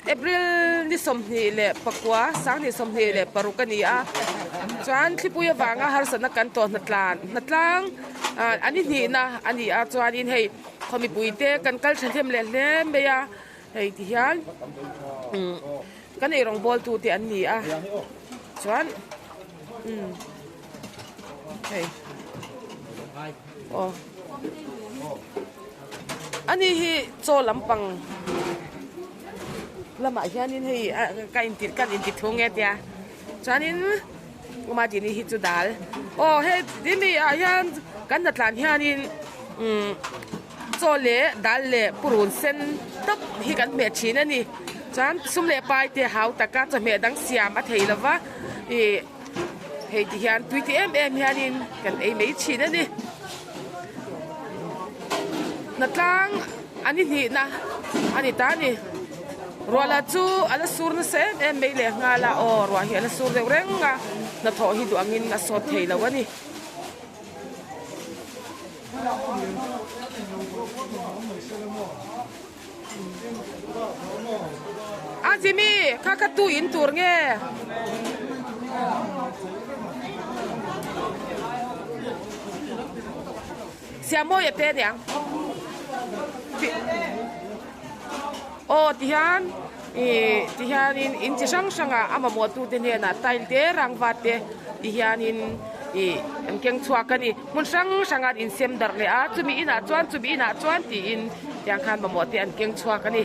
April ni 24 2026 a ni a, chuan thlipui avanga harsatna kan tawh hnatlan hnatlang an i hnihna a ni a, chuanin hei khaw mipuite kan kal thahnem leh hle mai a, hei ti hian kan eirawng bawl tu te an ni a, chuan hei aw. Ani hi chaw lampang lamah hianin hei ka inti kan inti thung e tia chuanin Uma Dini hi chu dal aw hei Dini ah hian kan hnatlan hianin umm chaw leh dal leh purun sen tawp hi kan hmeh thin a ni chuan sum leh pai te hau taka chawhmeh dang siam a thei lova ih hei ti hian tui ti em em hianin kan ei mai thin a ni. Hnatlang an i hnihna a ni ta a ni. Ruahla chu a la sur nasa em em mai leh nghal a, aw ruah hi a la sur deuh reng a, hnathawh hi duh angin a sawt thei lo a ni. A Jimmy kha kha tu in tur nge? Siammawi a te aniang. Aw tihian ih tihianin in chi hrang hrangah a mamawh tute hnenah tile te rangva te tihianin ih an keng chhuak a ni. Hmun hrang hrangah an insem darh leh a, chumi inah chuan chumi inah chuan tiin tiang khan mamawh te an keng chhuak a ni.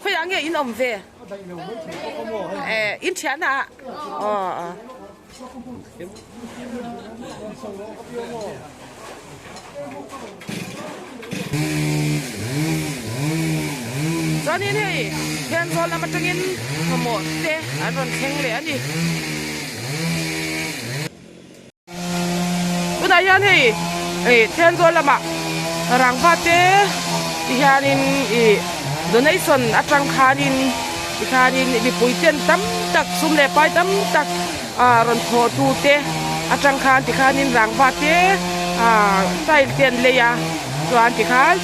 Khawiah nge in awm ve? Eh, in thian a? Aw aw. Chuanin hei Thenzawl lam atangin mamawh te an rawn thleng leh a ni. Tunah hian hei ih Thenzawl lamah rangva te ti hianin ih donation atang khanin tikhanin mipui ten tam tak sum leh pai tam tak ah rawn thawh tu te atang khan tikhanin rangva te ah tile te an lei a chuan tikhan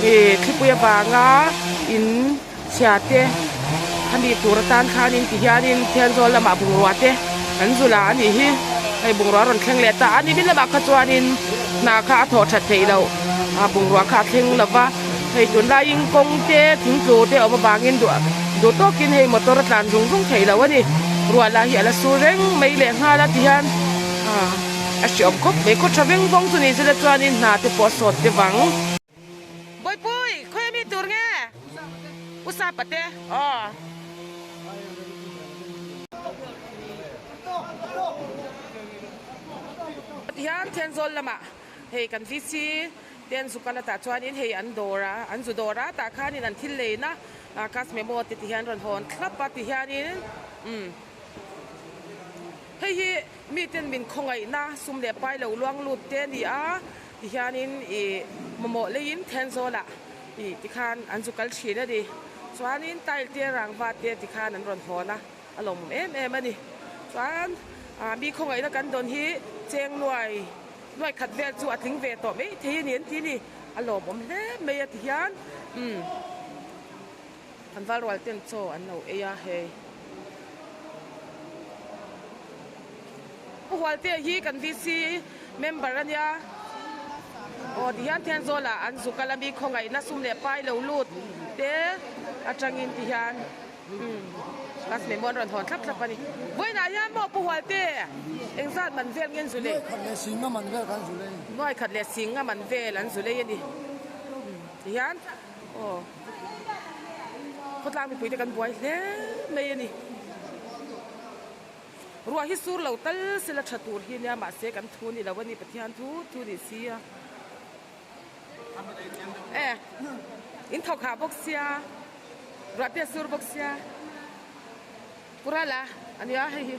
ih thlipui avanga in chhia te khami tur atan khanin tihianin Thenzawl lamah bungrua te an zu la a nih hi hei bungrua a rawn thleng leh ta a ni min lamah kha chuanin hna kha a thawh that theih loh a bungrua kha a thleng lo va hei tunlaiin kawng te thingtlu te a awm avangin duh duh tawkin hei motor a tlan zung zung theih loh a ni ruah lah hi a la sur reng mai leh nghal a tihian ah a hreawm khawp mai khaw tha veng vawng chu ni sela chuanin hna te pawh a sawt te vang. Bawihpui, khawi ami tur nge? U Sapa te, aw. Tihian Thenzawl lamah hei kan VC te an zu kal a tah chuanin hei an dawr a, an zu dawr a tah khanin an thil leina cash memo te tihian rawn hawn thlap a tihianin umm hei hi miten min khawngaihna sum leh pai lo luang lut te a ni a. Tihianin ih mamawh leiin Thenzawlah ih tikhan an zu kal thin a ni. Chuanin tile te rangva te tikhan an rawn hawn a, a lawmawm em em a ni. Chuan ah mi khawngaihna kan dawn hi cheng nuai nuai khat vel chu a tling ve tawh mai thei a ni an ti a ni. A lawmawm hle mai a tihian umm an valrual ten chaw an lo ei a hei. Pu Hualtea hi kan VC member a nia. Aw tihian Thenzawl-ah an zuk a la mi khawngaihna sum leh pai lo lut te atangin tihian umm bus memo an rawn hawn thlap thlap a ni. Vawiinah hian maw Pu Hualte engzat man vel nge an zu lei? Nuai khat leh sing nga man vel kan zu lei. Nuai khat leh sing nga man vel an zu lei a ni. Umm tihian aw khawtlang mipuite kan buai hle mai a ni. Ruah hi sur lo tal sela tha tur hi nia mahse kan thu ni lo a ni Pathian thu thu ni si a e in thawk hah bawk sia ruah te a sur bawk sia Purala a nia hei hi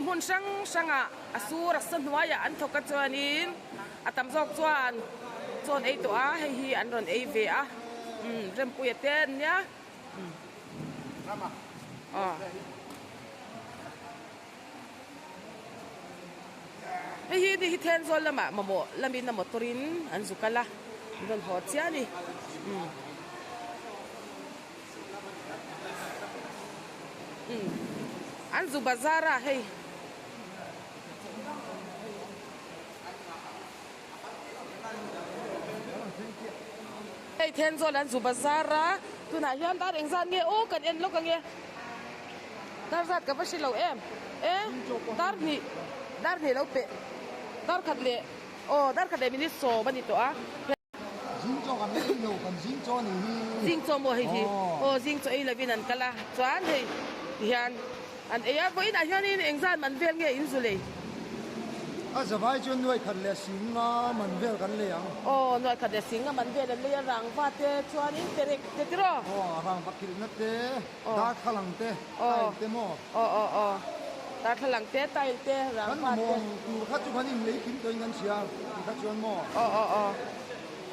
hmun hrang hrangah a sur a sa hnuaiah an thawk a chuanin a tam zawk chuan chawn ei tawh a hei hi an rawn ei ve a Rempuia te an nia. Hei hi ni hi Thenzawl lamah mamawh lamin a motor in an zu kal a, an rawn haw chiah a ni. Umm. Umm. An zu bazar a hei. Hei Thenzawl an zu bazar a, tunah hian dar engzat nge aw kan en lawk ange. Dar zat ka va hre lo em e dar hnih dar hnih lo peh dar khat leh aw dar khat leh minute sawm a ni tawh a. Zing chaw kan ei lo kan zing chaw a nih hi. Zing chaw maw hei hi aw zing chaw ei lovin an kal a chuan hei tihian an ei a vawiinah hianin engzat man vel nge in zu lei. A zavai chuan nuai khat leh sing nga man vel kan lei ang. Aw nuai khat leh sing nga man vel an lei a rangva te chuanin perek te tiraw. Aw rangva kilhna te. Darthlalang te, tile te maw? Aw aw aw. Darthlalang te, tile te, rangva te. Kan mawng tur kha chu kan inlei kim tawhin kan hria ti kha chuan maw? Aw aw aw.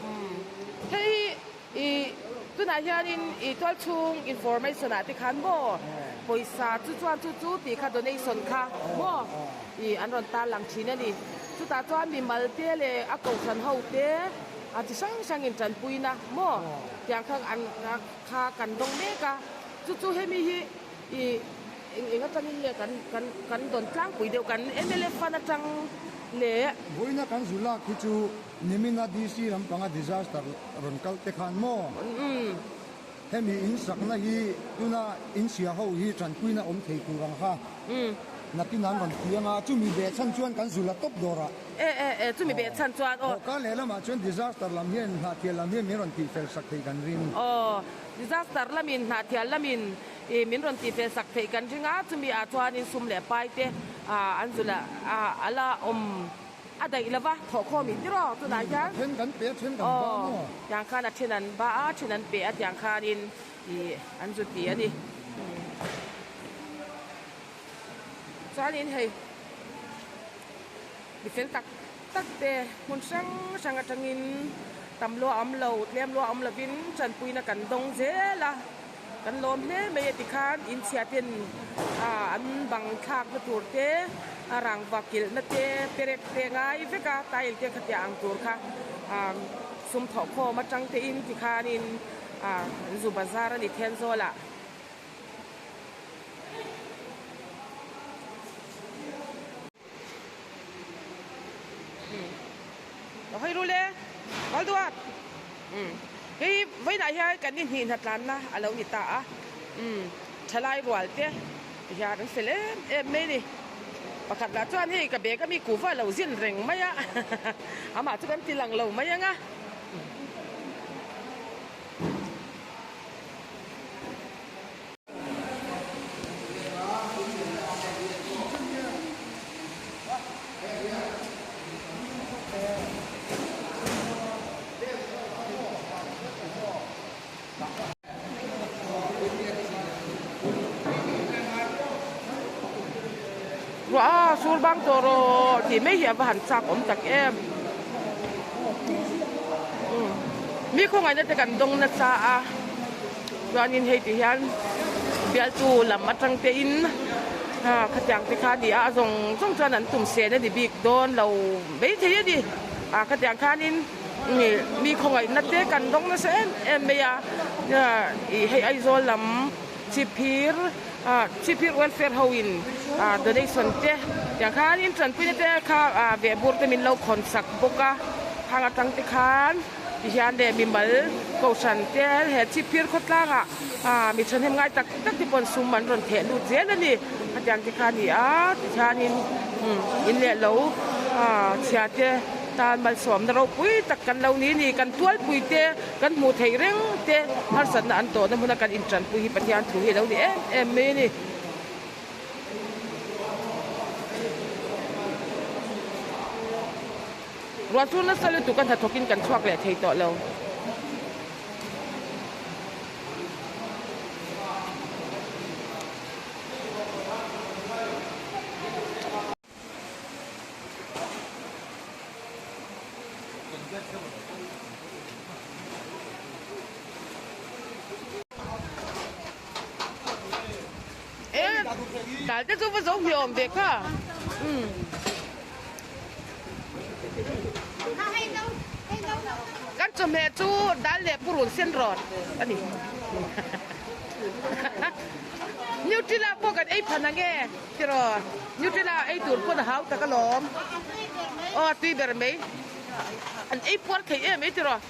Umm. Hei hi i tunah hianin i tualchhung information ah te khan maw pawisa chu chuan chu chu tih kha donation kha maw i an rawn tarlang thin a ni. Chutah chuan mimal te leh a kohhran ho te a chi hrang hrangin tanpuina maw tiang kha an. Kha kan dawng mek a, chu chu hemi hi ih eng eng atangin nge kan kan kan dawn tlangpui deuh kan mla fund atang leh. Vawiina kan zu lak hi chu nimina DC lampanga disaster rawn kal te khan maw? Hemi in sakna hi tuna in sia ho hi tanpuina awm thei tur ang kha nakin an rawn ti anga chumi behchhan chuan kan zu la tawp dawr ah. E e e chumi beh chhan chuan aw. Thawhka lehlamah chuan disaster lam hian hnahthial lam hian min rawn tihfel sak theih kan ring. Aw disaster lamin hnahthial lamin ih min rawn tihfel sak theih kan ring a, chumi ah chuanin sum leh pai te ah an zul ah a la awm a daih lova thawhkhawm in tiraw tunah hian. A then kan pe a then kan ba maw. Aw tiang khan a then an ba a then an pe a tiang khanin ih an zu ti a ni. Chuanin hei. Mi fel tak tak te hmun hrang hrang atangin tam lua awm lo tlem lua awm lovin tanpuina kan dawng zel a kan lawm hle mai a tikhan inchhia ten ah an bang thlak na tur te a rangva kilh na te perek te ngai vek a tile te khatiang ang tur kha ah sum thawh khawm atang te in tikhanin ah an zu bazar a ni Thenzawl ah. Lo hawi rul e Valduat hei vawiinah hian kan inhnih hnatlanna a lo ni ta a thalai rual te tihian an fel em em mai a ni pakhat lah chuan hei ka bag ami kuhva a lo zin reng mai a amah chu kan ti lang lo mai ang a. Ruah a sur bang tawh rawh tih mai hi a va han chak awm tak em mi khawngaihna te kan dawng nasa a. Chuanin hei ti hian bialtu lam atang te in khatiang te kha a ni a a zawng zawng chuan an tum sen a ni bik dawn lo maithei a ni ah khatiang khanin ih mi khawngaihna te kan dawng nasa em em mai a ih hei Aizawl lam chhipphir ah chhipphir welfare ho in ah donation te tiang khanin tanpuina te kha ah vehbur te min lo khawn sak bawk a khang atang te khan. Tihian leh mimal kohhran te he chhipphir khawtlangah ah mi thahnem ngai tak tak te paw'n sum an rawn theh lut zel a ni. Hetiang te kha a ni a, tihianin in leh lo ah chhia te tan malsawmna ropui tak kan lo ni a ni. Kan tualpui te kan hmuh theih reng te harsatna an tawhna hmuna kan intanpui hi Pathian thu hi a lo ni em em mai a ni. Ruah chu nasa lutuk a hnathawkin kan chhuak leh thei tawh lo. E dal te chu va zo hniawm ve kha. chawhmeh chu dal leh purun sen rawt a ni. Nutella pawh kan ei phan ang e tiraw Nutella ei tur pawn a hau tak alawm. Aw a tui ber mai. An ei puar thei em mai tiraw.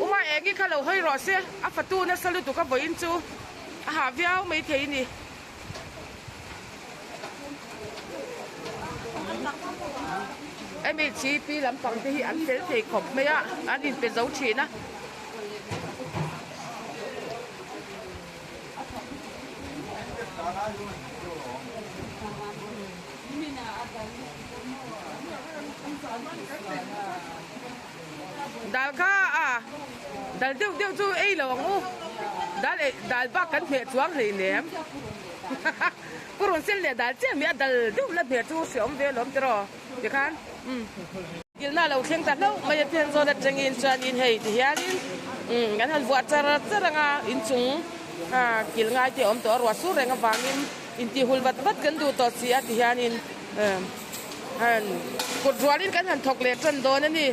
Uma eng i kha lo hawi rawh se a fatu nasa lutuk a vawiin chu a hah viau mai thei a ni. MHCP lampang te hi an fel thei khawp mai a, an inpe zo thin a. Dal kha a dal deuh deuh chu ei lo ang u dal eh dal bak kan hmeh chuang hlei nem pu rawn sel leh dal chiah mai a dal deuh la hmeh chu hreawm ve alawm tiraw tikhan umm. Kilhna lo thleng ta hlauh mai a then zawn atangin chuanin hei ti hianin umm kan han vuah char char anga inchung a kilh ngai te a awm tawh a ruah sur reng avangin intihul vat vat kan duh tawh si a ti hianin umm. Han kut rualin kan han thawk leh tan dawn a ni.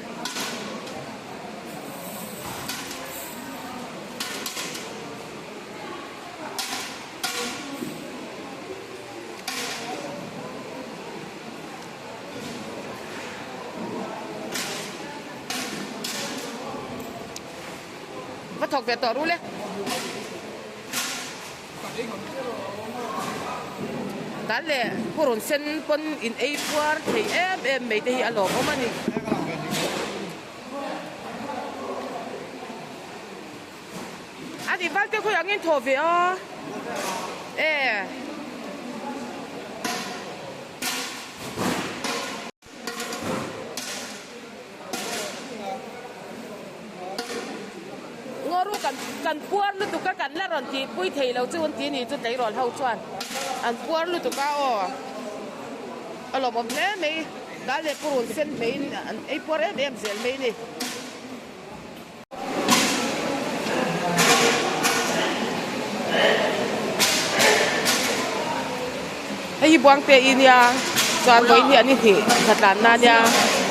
Va thawk ve tawh ru le. Dal leh purun sen pawn in ei puar thei em em mai te hi a lawmawm a ni. A nih val te khawi angin thaw ve a e. Ngaw kan kan puar lutuk a kan la rawn tih pui thei lo chu an ti ni chu tleirawl ho chuan an puar lutuk a aw a lawmawm hle mai dal leh purun sen hmeiin an ei puar em em zel mai a ni. Hei hi Buangte i nia chuan vawiin hi an inhnih thatlanna a nia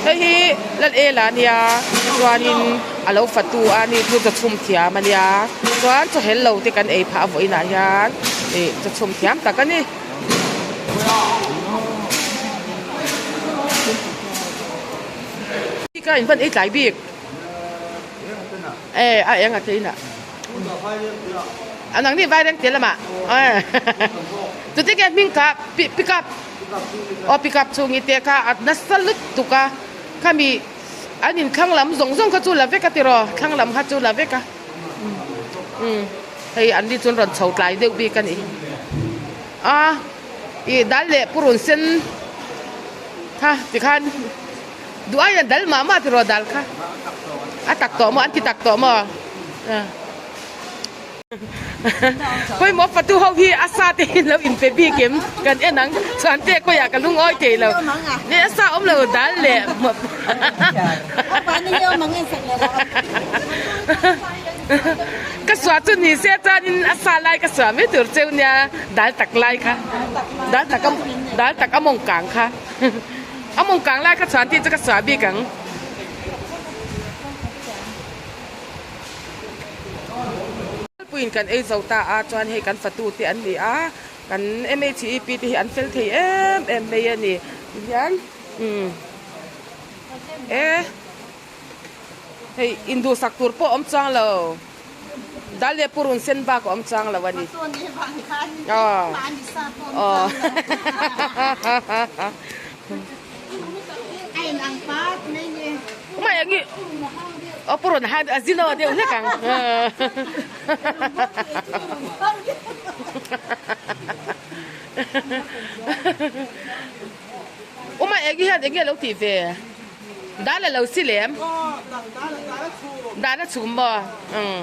hei hi Lal Ela a nia chuanin a lo fatu a ni chu chaw chhum thiam a nia chuan chaw hel lo te kan ei phah a vawiinah hian ih chaw chhum thiam tak a ni. Ka invan ei tlai bik. E a eng a te inah a nang ni vaireng te lamah chute ke hming kha pick up aw pick up chhung i te kha a nasa lutuk a khami an in thlang lam zawng zawng kha chu la vek a tiraw thlang lam kha chu la vek a um hei an ni chuan rawn chho tlai deuh bik a ni a ih dal leh purun sen kha tikhan. Duh aiin a dal mah mah tiraw dal kha a tak tawh maw an ti tak tawh maw pawimawh fatu ho hi a sa te hi lo inpe bik em kan en ang chuan te kawih ah ka lungawi thei lo ni a sa awm lo dal leh ka suah chu ni se chuanin a sa lai ka suah mai tur cheu nia dal tak lai kha dal tak dal tak a mawng kang kha. A mawng kang lai kha chuan tih chu ka suah bik ang. Puiin kan ei zo ta a chuan hei kan fatu te an ni a kan MHEP te hi an fel thei em em mai a ni tihian umm e hei induhsak tur pawh a awm chuang lo dal leh purun sen bak a awm chuang lo a ni aw aw mai angi aw purun ha a zilo deuh hlek ang Uma eng hian enge lo tih ve? Dal a lo si lem. Dal a chhum maw? Umm.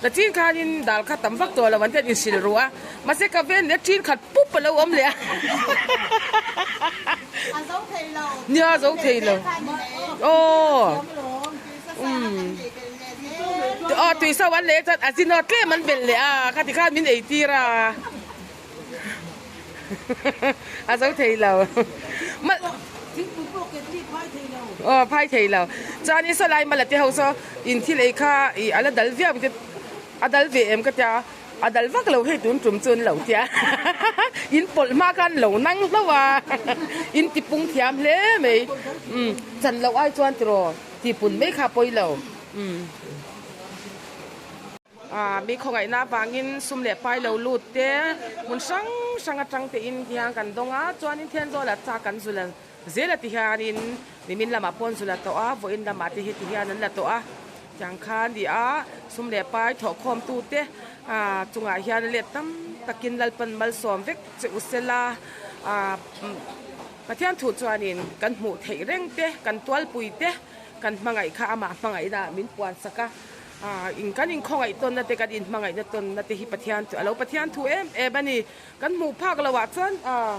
La chin khanin dal kha tam vak tawh lo an tian inhrilh ruh a, mahse ka ven leh ṭin khat pup a lo awm leh a. Nia a zo thei lo. Aw. Umm aw tuiso an lei chuan azino tlem an belh leh a khati khan min ei tir a a zo thei lo aw phai thei lo chuanin saw lai mala te ho saw in thil ei kha ih a la dal viau te a dal ve em ka tia a dal vak lo hei tun tum chu an lo tia in pawlh hma khan lo nang hlauh a in ti pung thiam hle mai umm chan loh ai chuan tiraw tih pun mai kha pawi lo umm. Ah mi khawngaihna avangin sum leh pai lo lut te hmun hrang hrang atang te in hian kan dawng a chuanin Thenzawl-ah chak kan zul a zel a ti hianin nimin lamah pawh an zul a tawh a vawiin lamah te hi ti hian an la tawh a tiang khan ni a sum leh pai thawhkhawm tu te ah chungah hian let tam takin Lalpan malsawm vek che u sela ah Pathian thu chuanin kan hmuh theih reng te kan tualpui te kan hmangaih kha amah hmangaihna min puan sak a. Ah, in kan inkhawngaih tawnna te, kan inhmangaihna tawnna te hi Pathian chu a lo Pathian thu em em a ni. Kan hmuh phak loh ah chuan ah,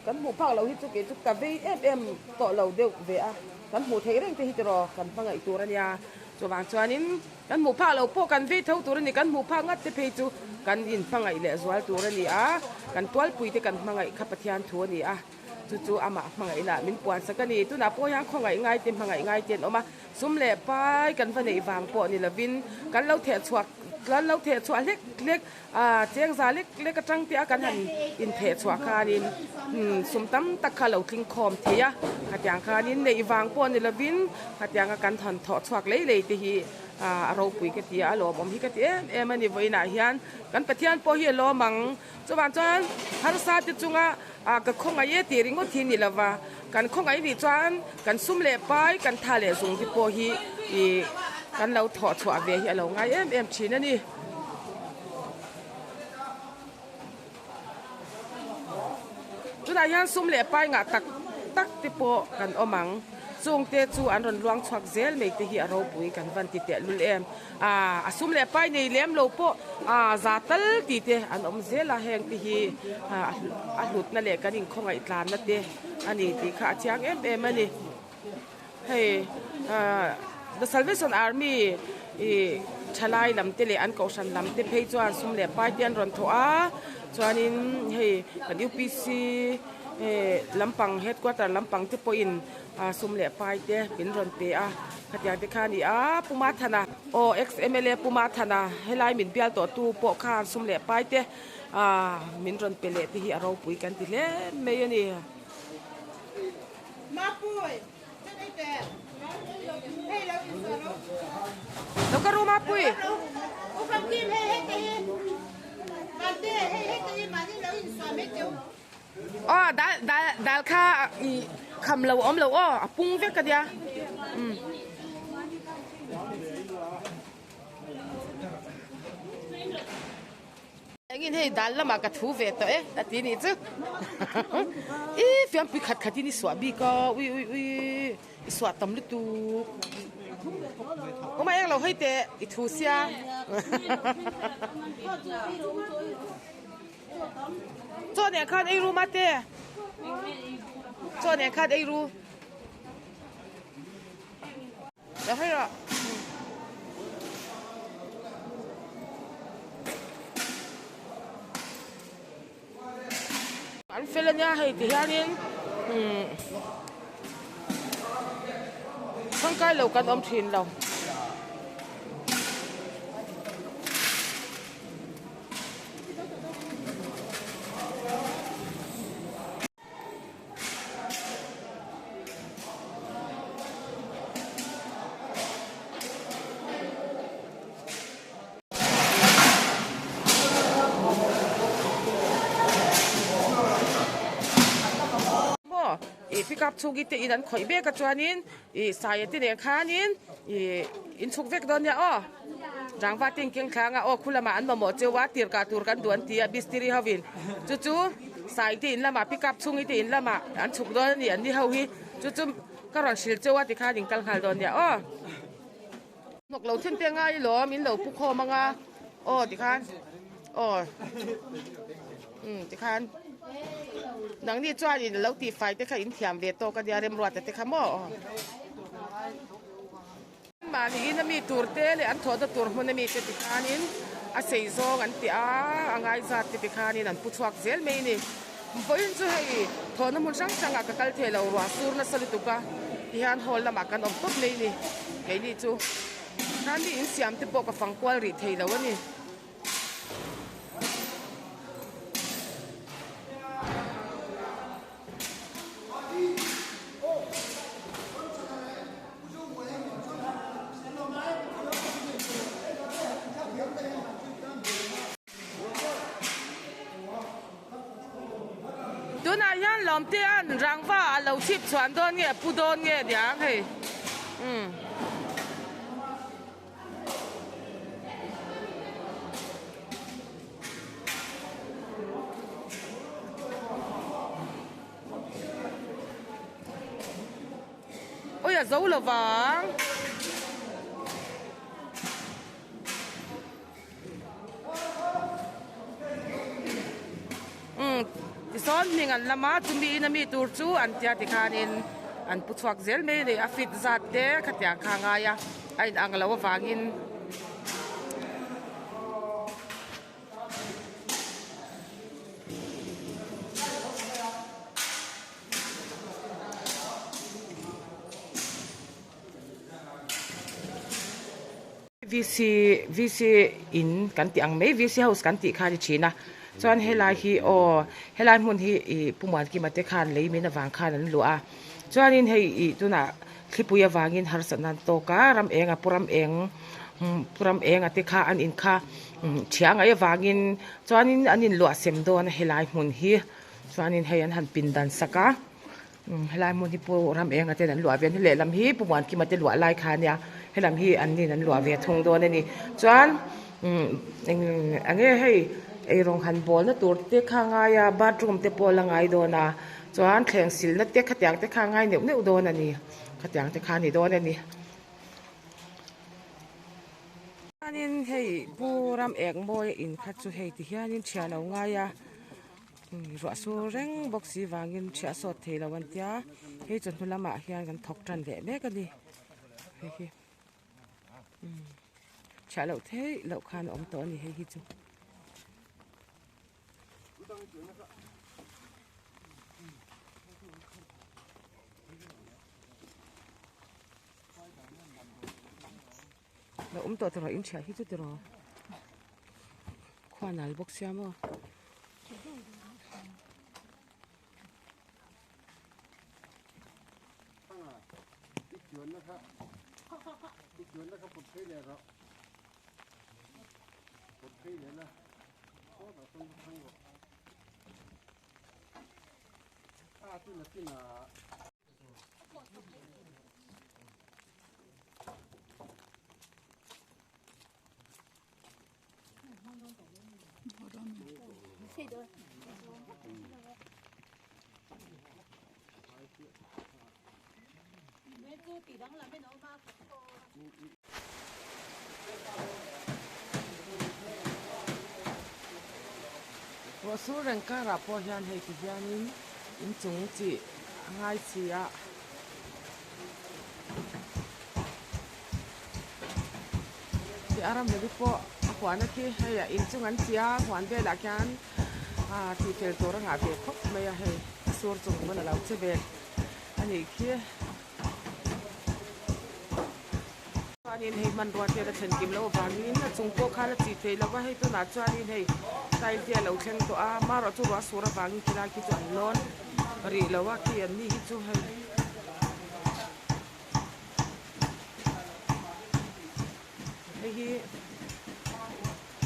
kan hmuh phak loh hi chu kei chu ka vei em em tawh lo deuh ve a. Kan hmuh theih reng te hi tiraw kan hmangaih tur a nia. Chuvang chuanin kan hmuh phak loh pawh kan vei tho tur a ni. Kan hmuh phak ngat te phei chu kan inhmangaih leh zual tur a ni a. Kan tualpui te kan hmangaih kha Pathian thu a ni a. Chu chu amah hmangaihna min puan sak a ni. Tunah pawh hian khawngaih ngai te hmangaih ngai te an awm a. Sum leh pai kan va neih vang pawh ni lovin kan lo theh chhuah kan lo theh chhuah hlek hlek ah cheng za lek lek atang te a kan han intheh chhuah khanin sum tam tak kha lo tling khawm thei a. Khatiang khanin neih vang pawh ni lovin khatianga kan han thawh chhuak lei lei te hi a ropui ka ti a, a lawmawm hi ka ti em em a ni. Vawiinah hian kan Pathian pawh hi a lawm ang. Chuvang chuan harsa te chunga ka khawngaih e tih ringawt hi ni lova, kan khawngaih nih chuan kan sum leh pai, kan tha leh zung te pawh hi ih kan lo thawh chhuah ve hi a lo ngai em em thin a ni. Tunah hian sum leh pai ngah tak tak te pawh kan awm ang. Chungte chu an rawn luang chhuak zel mai te hi a ropui kan van ti teh lul em. Aaa a sum leh pai nei lem lo pawh aaa za tal tih te an awm zel a heng te hi a hlutna leh kan inkhawngaih tlanna te a ni tih kha a chiang em em a ni. Hei aaa The Salvation Army ih thalai lam te leh an kohhran lam te phei chuan sum leh pai te an rawn thawh a chuanin hei kan UPC lampang headquarter lampang te pawhin A sum leh pai te min rawn pe a, khatiang te kha a ni a, Pu Mathana aw ex mla Pu Mathana helai min bial tawh tu pawh khan sum leh pai te min rawn pe leh te hi a ropui kan ti hle mai a ni. Lo ka ru Mapui. Aw dal dal dal kha ih kham lo awm lo aw a pung vek a nia umm. Engin hei dal lamah ka thu ve tawh e a ti nih chu i fiampui khat khat in i suah bik a ui ui ui i suah tam lutuk awm a eng lo hei teh i thu sia. Chaw nen khan ei ru mate chaw nen khan ei ru lo hei rawh an fel ania hei ti hianin umm tangkai lo kan awm thin lo. Maw ih pickup chhung hi te in an khawih mek a chuanin ih saia te nen khanin ih in chhuk vek dawn nia aw. Rangva te inkeng thlang a, aw khu lamah an mamawh cheu a, tir kah tur kan duh an ti a, mistiri hovin chu chu sai te in lamah pick up chhungi te in lamah an chhuk dawn a ni an ni ho hi chu chu ka rawn hrilh cheu a tikhan in kal nghal dawn nia aw. Hnawk lo then te ngai lawm in lo pu khawm anga aw tikhan aw um tikhan nangni chuan in lo tihfai te kha in thiam ve tawk a nia remruata te kha maw aw. Anmahni in a mi tur te leh an thawhna tur hmun a mi te tikhanin a sei zawng an ti a, a ngaizat te tikhanin an pu chhuak zel mai a ni. Vawiin chu hei thawhna hmun hrang hrangah ka kal thei lo, ruah sur nasa lutuk a, tihian hall lamah kan awm tawp mai a ni. Keini chu khan mi insiam te pawh ka fang kual rih thei lo a ni. Tunah hian Lawmtea'n rangva a lo chhip chhuan dawn nge a pu dawn nge niang hei umm. Oi a zo lo vang. Umm tisawn hming an lam a chumi in a mi tur chu an tia tikhanin an pu chhuak zel mai a ni a fit zat te khatiang kha a ngai a a in ang lo avangin. VC VC in kan tih ang mai VC house kan tih kha a ni thin a chuan helai hi aw helai hmun hi ih Pu Muankima te khan lei min avang khan an luah a chuanin hei ih tunah thlipui avangin harsatna an tawk a ram eng a pu ram eng pu ram eng a te kha an in kha thiang ai avangin chuanin an inluah sem dawn a helai hmun hi chuanin hei an han pindan sak a. Helai hmun hi pu ram enga ten an luah ve a ni lehlam hi pu Muankima te luah lai kha ania helam hi an nin an luah ve thung dawn a ni chuan umm eng eng nge hei eirawng han bawl na tur te kha a ngai a bathroom te pawh a la ngai dawn a chuan thleng silna te khatiang te kha a ngai neuh neuh dawn a ni khatiang te kha a ni dawn a ni. Chuanin hei pu ram ek mawi in kha chu hei ti hianin thian lo ngai a. Ruah sur reng bawk si vangin ṭhiah sawt thei lo an tia hei chawhnu lamah hian kan thawk ṭan leh mek a ni hei hi umm ṭhiah loh theih loh khan a awm tawh a ni hei hi chu. Lo awm tawh tawh in ṭhiah hi chu tiraw khuan al bawk sia maw. Ruah sur reng karah pawh hian hei ti hianin inchung chi a ngai chi a. Tih a ramri pawh a huan a khi hei a inchung an ti a huan velah khian ah tih fel tur a ngah ve khawp mai a hei a sur chung pawn a lo che ve a nih khi. Chuanin hei hmanrua te la thlen kim loh avangin a chung pawh khan a chih theih loh a hei tunah chuanin hei tile te a lo thleng tawh a amaherawh chu ruah sur avangin khilai khi chu an lawn rih lo a khi an ni hi chu hei. Hei hi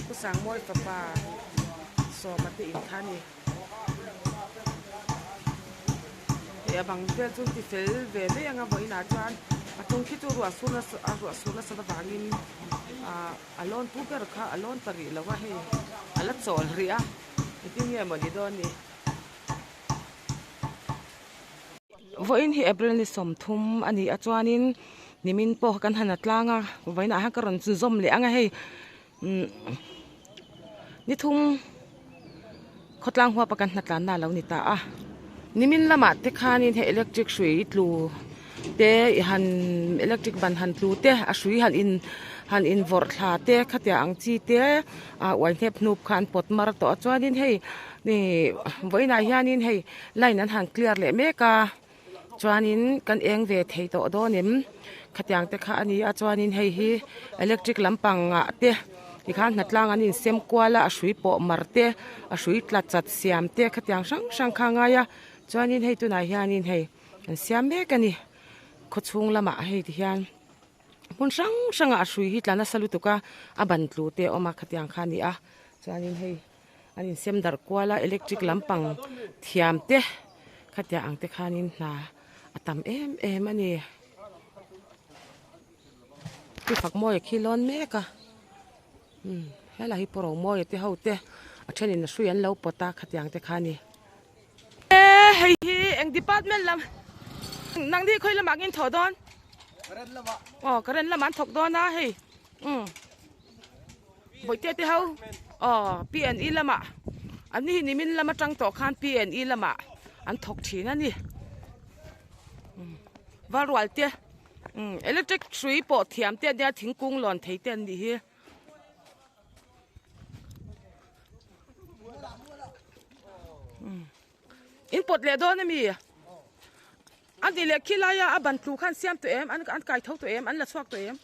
Pu Sangmawi fapa Sawma te in kha a ni. Hei a bang vel chu ti fel ve mai ang a vawiinah chuan a chung khi chu ruah sur nasa a ruah sur nasat avangin ah a lawn tu ber kha a lawn ta rih lo a hei a la chawl rih a engtin nge maw ni dawn ni. Vawiin hi April ni 30 a ni a chuanin nimin pawh kan han a tlang a vawiinah hian ka rawn zawm leh ang a hei umm ni thum khawtlang huapa kan hnatlanna a lo ni ta a nimin lamah te khanin hei electric hrui tlu. Te i han electric ban han tlu te a hrui han in han in vawrh thla te khatiang ang chi te ah uai hnep hnup kha an pawt mar tawh a chuanin hei ih vawiinah hianin hei line an han clear leh mek a chuanin kan eng ve thei tawh dawn em khatiang te kha a ni a chuanin hei hi electric lampang ah te tikhan hnatlang an insem kual a a hrui pawh mar te a hrui tla chat siam te khatiang hrang hrang kha a ngai a chuanin hei tunah hianin hei. An siam mek a ni khawchhung lamah hei ti hian hmun hrang hrangah a hrui hi tla nasa lutuk a a ban tlu te a awm a khatiang kha a ni a chuanin hei an insem darh kual a electric lampang thiam te khatiang ang te khanin hna a tam em em a ni. Pi Fakmawia khi lawn mek a umm helai hi Pu Romawia te ho te a thenin a hrui an lo pawt a khatiang te kha a ni. Hei hi eng department lam nang ni khawi lamah nge in thawh dawn? Current lamah. Aw current lamah an thawk dawn a hei umm bawihte te ho aw P&E lamah an ni hi nimin lam atang tawh khan P&E lamah an thawk thin a ni umm valrual te umm electric hrui pawh thiam te ania thingkung lawn thei te an nih hi. In pawt leh dawn a mi? An tih leh khi laia a ban tlu khan siam tawh em? An kai tho tawh em? An la chhuak tawh em?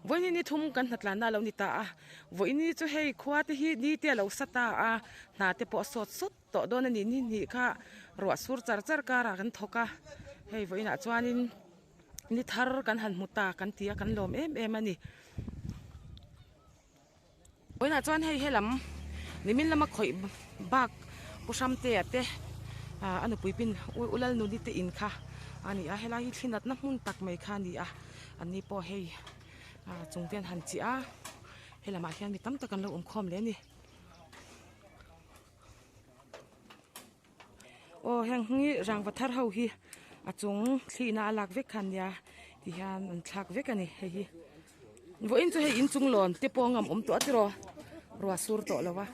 Vawiin ni thum kan hnatlanna a lo ni ta a, vawiin ni chu hei khua te hi ni te a lo sa ta a, hna te pawh a sawt sawt tawh dawn a ni. Ni hnih kha ruah sur char char karah kan thawk a, hei vawiinah chuanin. Ni thar kan han hmu ta kan ti a kan lawm em em a ni. Vawiinah chuan hei helam nimin lama khawih bak Pu Hramtea te ah a nupui pin U Lalnuni te in kha a ni a helai hi thlinatna hmun tak mai kha a ni a an ni pawh hei ah chung te an han chiah a helamah hian mi tam tak an lo awm khawm leh a ni. Aw heng hi rangva thar ho hi a chung thlihna a lak vek kha ania ti hian an thlak vek a ni hei hi vawiin chu hei inchung lawn te pawh a ngam awm tawh a tiraw ruah sur tawh lo a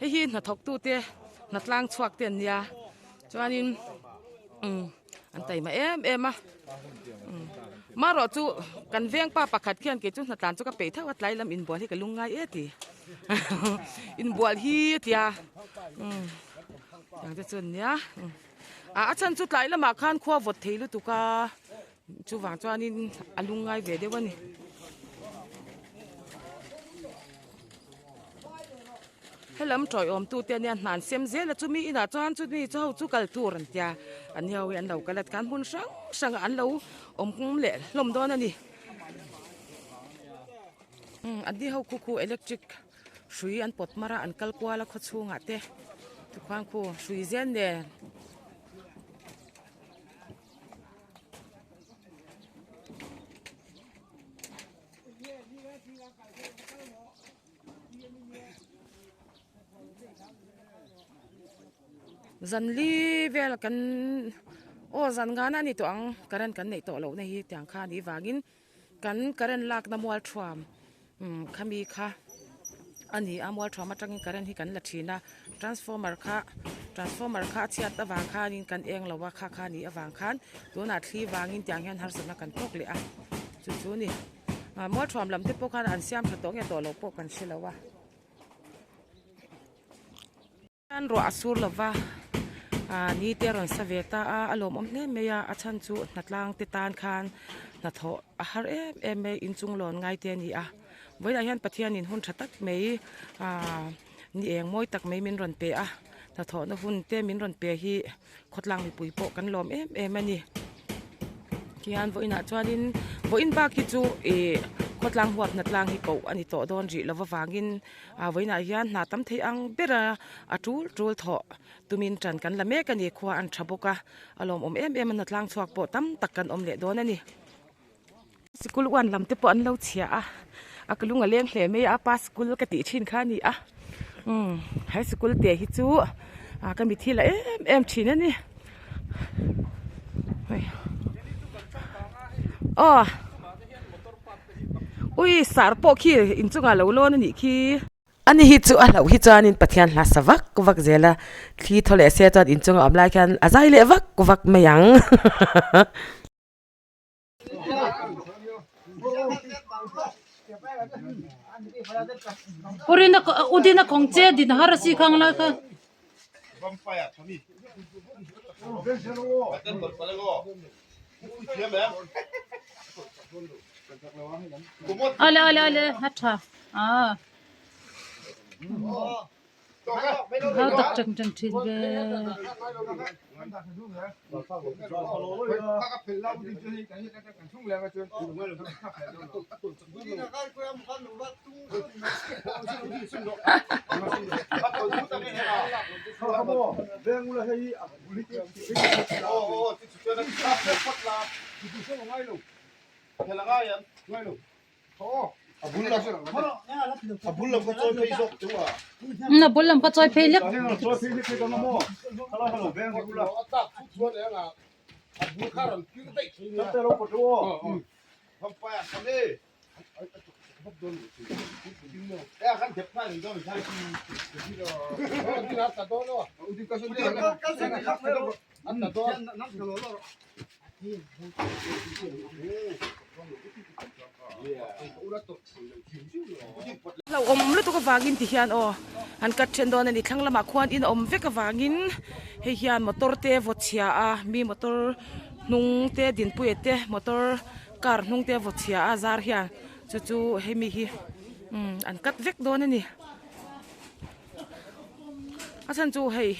hei hi hnathawk tu te hnatlang chhuak te an nia chuanin umm an taima em em a marawh chu kan veng pa pakhat khian kei chu hnatlan chu ka peih theuh a tlai lam inbual hi ka lung ngai e ti inbual hi a tia umm tiang te chu an nia ah a chhan chu tlai lamah khan khua vawt thei lutuk a chuvang chuanin a lung ngai ve deuh a ni. Helam tawiawm tute ania hna an sem zel a chumi inah chuan chumi chu ho chu kal tur an tia an ni ho hi an lo kal a tikhan hmun hrang hrang ah an lo awm leh hlawm dawn a ni umm an ni ho khu khu electric hrui an pawt mar a an kal kual a khaw chhungah te tikhuan khu hrui zen nen. Zan li vel kan aw zan ngana a ni tawh ang current kan neih tawh lohna hi tiang kha a nih vangin kan current lakna mual thuam umm khami kha a ni a mual thuam atangin current hi kan la thin a transformer kha transformer kha a chhiat avang khanin kan eng lo a kha kha a nih avang khan tunah thli vangin tiang hian harsatna kan tawk leh a chu chu a ni. Ah mualthuam lam te pawh khan an siam tha tawh nge tawh loh pawh kan hre lo a. Hian ruah a sur lo va ah ni te a rawn sa ve ta a a lawmawm hle mai a a chhan chu hnatlang te tan khan hnathawh a har em em mai inchung lawn ngai te a ni a vawiinah hian Pathianin hun tha tak mai ah ni eng mawi tak mai min rawn pe a hnathawhna hun te min rawn pe hi Khawtlang mipui pawh kan lawm em em a ni. Tihian vawiinah chuanin vawiin bak hi chu ih khawtlang huatna tlang hi koh a ni tawh dawn rih lova vangin ah vawiinah hian hna tam thei ang bera a tul tul thawh tumin tan kan la mek a ni. Khua an tha bawk a, a lawmawm em em a hna tlang chhuak pawh tam tak kan awm leh dawn a ni. Sikul uan lam te pawh an lo chhia a, a ka lung a leng hle mai a, apa sikul ka tih thin kha a ni a, umm he sikul te hi chu ah ka mithi la em em thin a ni hei aw ui sar pawh khi inchungah lo lawn a nih khi. Ani hi chu a hlauh hi chuanin Pathian hla sa vak vak zel a, thli thaw leh sia chuan inchunga awm lai khian a zai leh vak vak mai ang. Udina kawng che din har a si khang lai kha. Ale ale ale a tha ah hau tak tang tang thin ve. A bul lam kha chawi phei lek. Hlauhawm lutuk avangin ti hian aw an cut then dawn a ni thlang lamah khuan in a awm vek avangin hei hian motor te vaw chhia a mi motor hnung te dinpuia te motor car hnung te vaw chhia a zar hian chu chu hemi hi umm an cut vek dawn a ni a chhan chu hei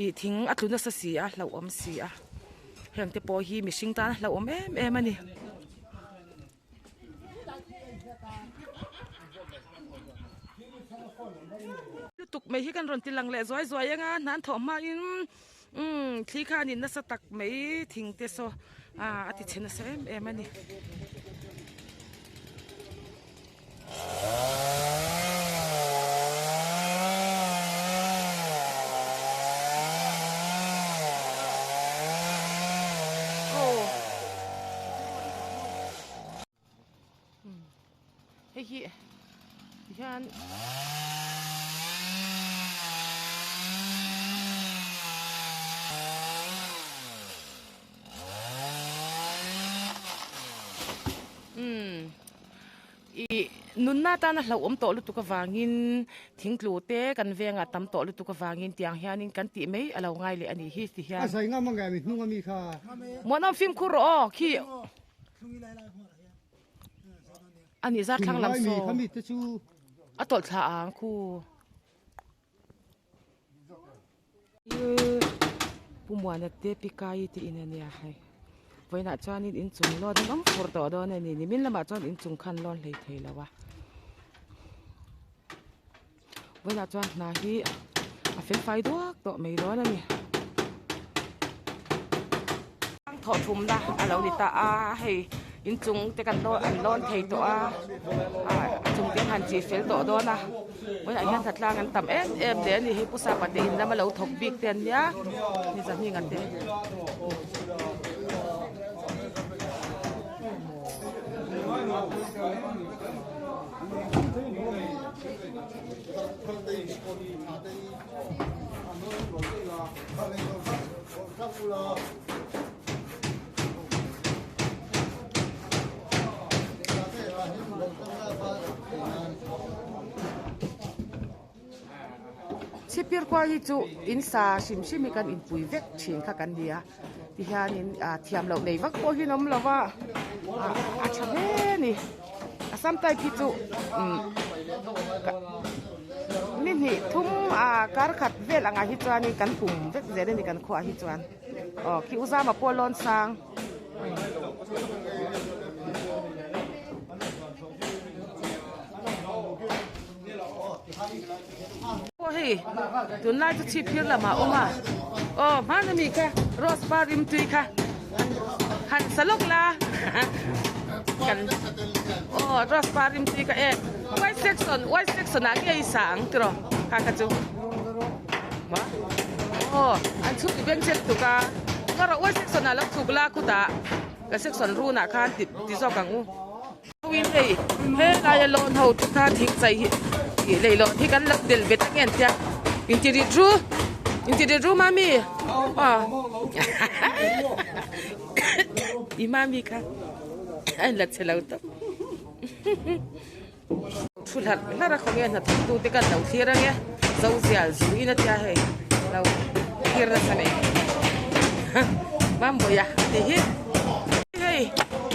ih thing a tlu nasa si a hlauhawm si a heng te pawh hi mihring tan a hlauhawm em em a ni. Lutuk mai hi kan rawn ti lang leh zuai zuai anga hna an thawh hmain umm thli khanin nasa tak mai thing te saw ah a ti chhe nasa em em a ni. Hei hi hian umm ih nunna atana hlauhawm tawh lutuk avangin thingtlu te kan vengah tam tawh lutuk avangin tiang hianin kan tih mai a lo ngai leh a nih hi ti hian. Muanawm fimkhur rawh aw khi. A nih zar thlang lam saw a tawlh thla ang khu. Pu Muana te Pi Kai te in a nia hei vawiinah chuanin inchung lawn an awm fur tawh dawn a ni nimin lamah chuan inchung khan lawn hlei thei lo a vawiinah chuan hna hi a fel fai duak tawh mai dawn a ni. Thawh thumna a lo ni ta a hei inchung te kan lawn an lawn thei tawh a ah a chung te an han chih fel tawh dawn a vawiinah hian thla tlang an tam em em hle a ni hei pu sapa te in lama lo thawk bik te an nia ni zahminga te. Chhipphir khua hi chu in sa hrim hrim hi kan inpui vek thin kha kan ni a tihianin ah thiam loh nei vak pawh hi an awm lo va ah a tha hle a ni a sam type hi chu umm ni hnih thum ah kar khat vel angah hi chuanin kan pum vek zel a ni kan khuaah hi chuan aw khi u zama pawh lawn sang. Aw hei tunlai chu chhipphir lamah a awm a aw hmana mi kha rose par rimtui kha han sa lawk la kan aw rose par rimtui kha e white section white section ah nge i sa ang tiraw kha kha chu maw aw an chhuk i beng chet tuk a ngarawh white section ah lo chhuk la khutah ka section run ah khan ti zawk ang u. Hei helaia lawn ho te kha thing chei hi Ih leihlawn hi kan lo del ve tak nge an tia inti rit ru inti rit ru mami aw i mami kha a inla che lo tawp thu hlarh hlarh a khawnge hnathawk tu te kan lo thlir ange zo zial zu in a tia hei lo thlir nasa mai mambawiah a tih hi hei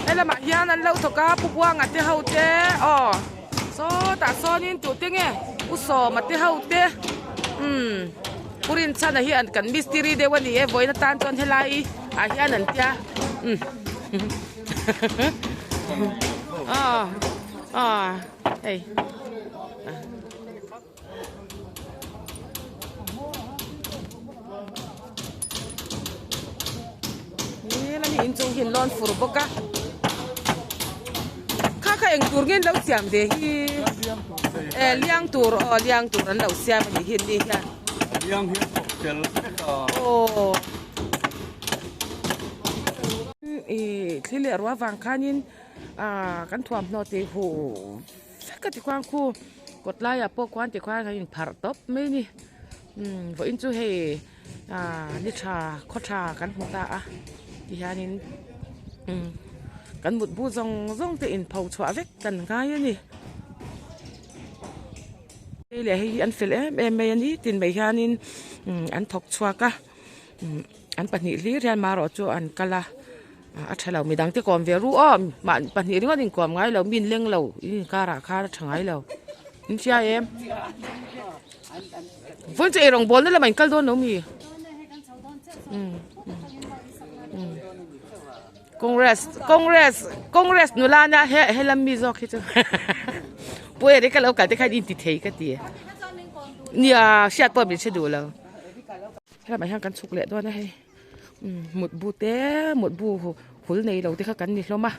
helamah hian an lo thawk a pu buanga te ho te aw. Sawtah sawnin tute nge u sawma te ho te umm pu rinchhana hi an kan mistiri deuh a ni e vawiin atan chuan helai ah hian an tia umm aw aw hei. Helami inchung hi an lawn fur bawk a kha kha eng tur nge an lo siam ve hi eh liang tur aw liang tur an lo siam a nih hi an ni hian liang hi a thawk tel vek a aw ih thli leh ruah vang khanin ah kan thuamhnaw tih huh vek a ti khuang khu kawt laiah pawh khuan ti khuan kan inpharh tawp mai a ni umm vawiin chu hei ah ni tha khaw tha kan hmu ta a ti hianin umm kan mutbu zawng zawng te inpho chhuah vek kan ngai a ni hei leh hei hi an fel em em mai a ni tin mai hianin umm an thawk chhuak a umm an pahnih hlir hian marawh chu an kal a. A tha lo midang te kawm ve ru aw mah pahnih ringawt in kawm ngai lo mi in leng lo in inkarah khan a tha ngai lo in hria em vawiin chu eirawng bawl na lamah in kal dawn lo mi congress congress congress nula na he helam mi zawk hi chu pu eri ka lo kal te khan in ti thei ka ti nia hriat pawh min hre duh lo helamah hian kan chhuk leh dawn a hei. Mutbu te mutbu hul nei lo te kha kan ni hlawm a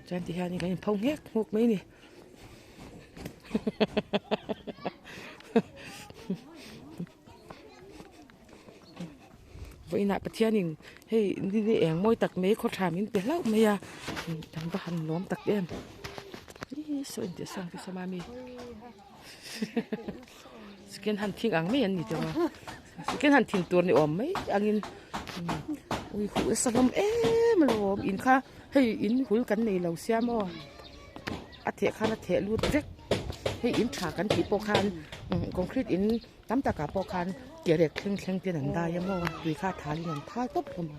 chuan ti hian kan inpho nghek nghuk mai a ni vawiinah Pathianin hei ni eng mawi tak mai khaw tha min pe hlauh mai a kan va han lawm tak em ih saw intih sawn te saw mami second hand thing ang mai an ni tawh a. Second hand thin tur ni awm mai angin ui huh nasa hlawm em alawm in kha hei in hul kan nei lo sia maw a theh khan a theh lut vek hei in tha kan tih pawh khan concrete in tam takah pawh khan ke rek thleng thleng ten an dai a maw tui kha a thal in an thal tawp hlawm a.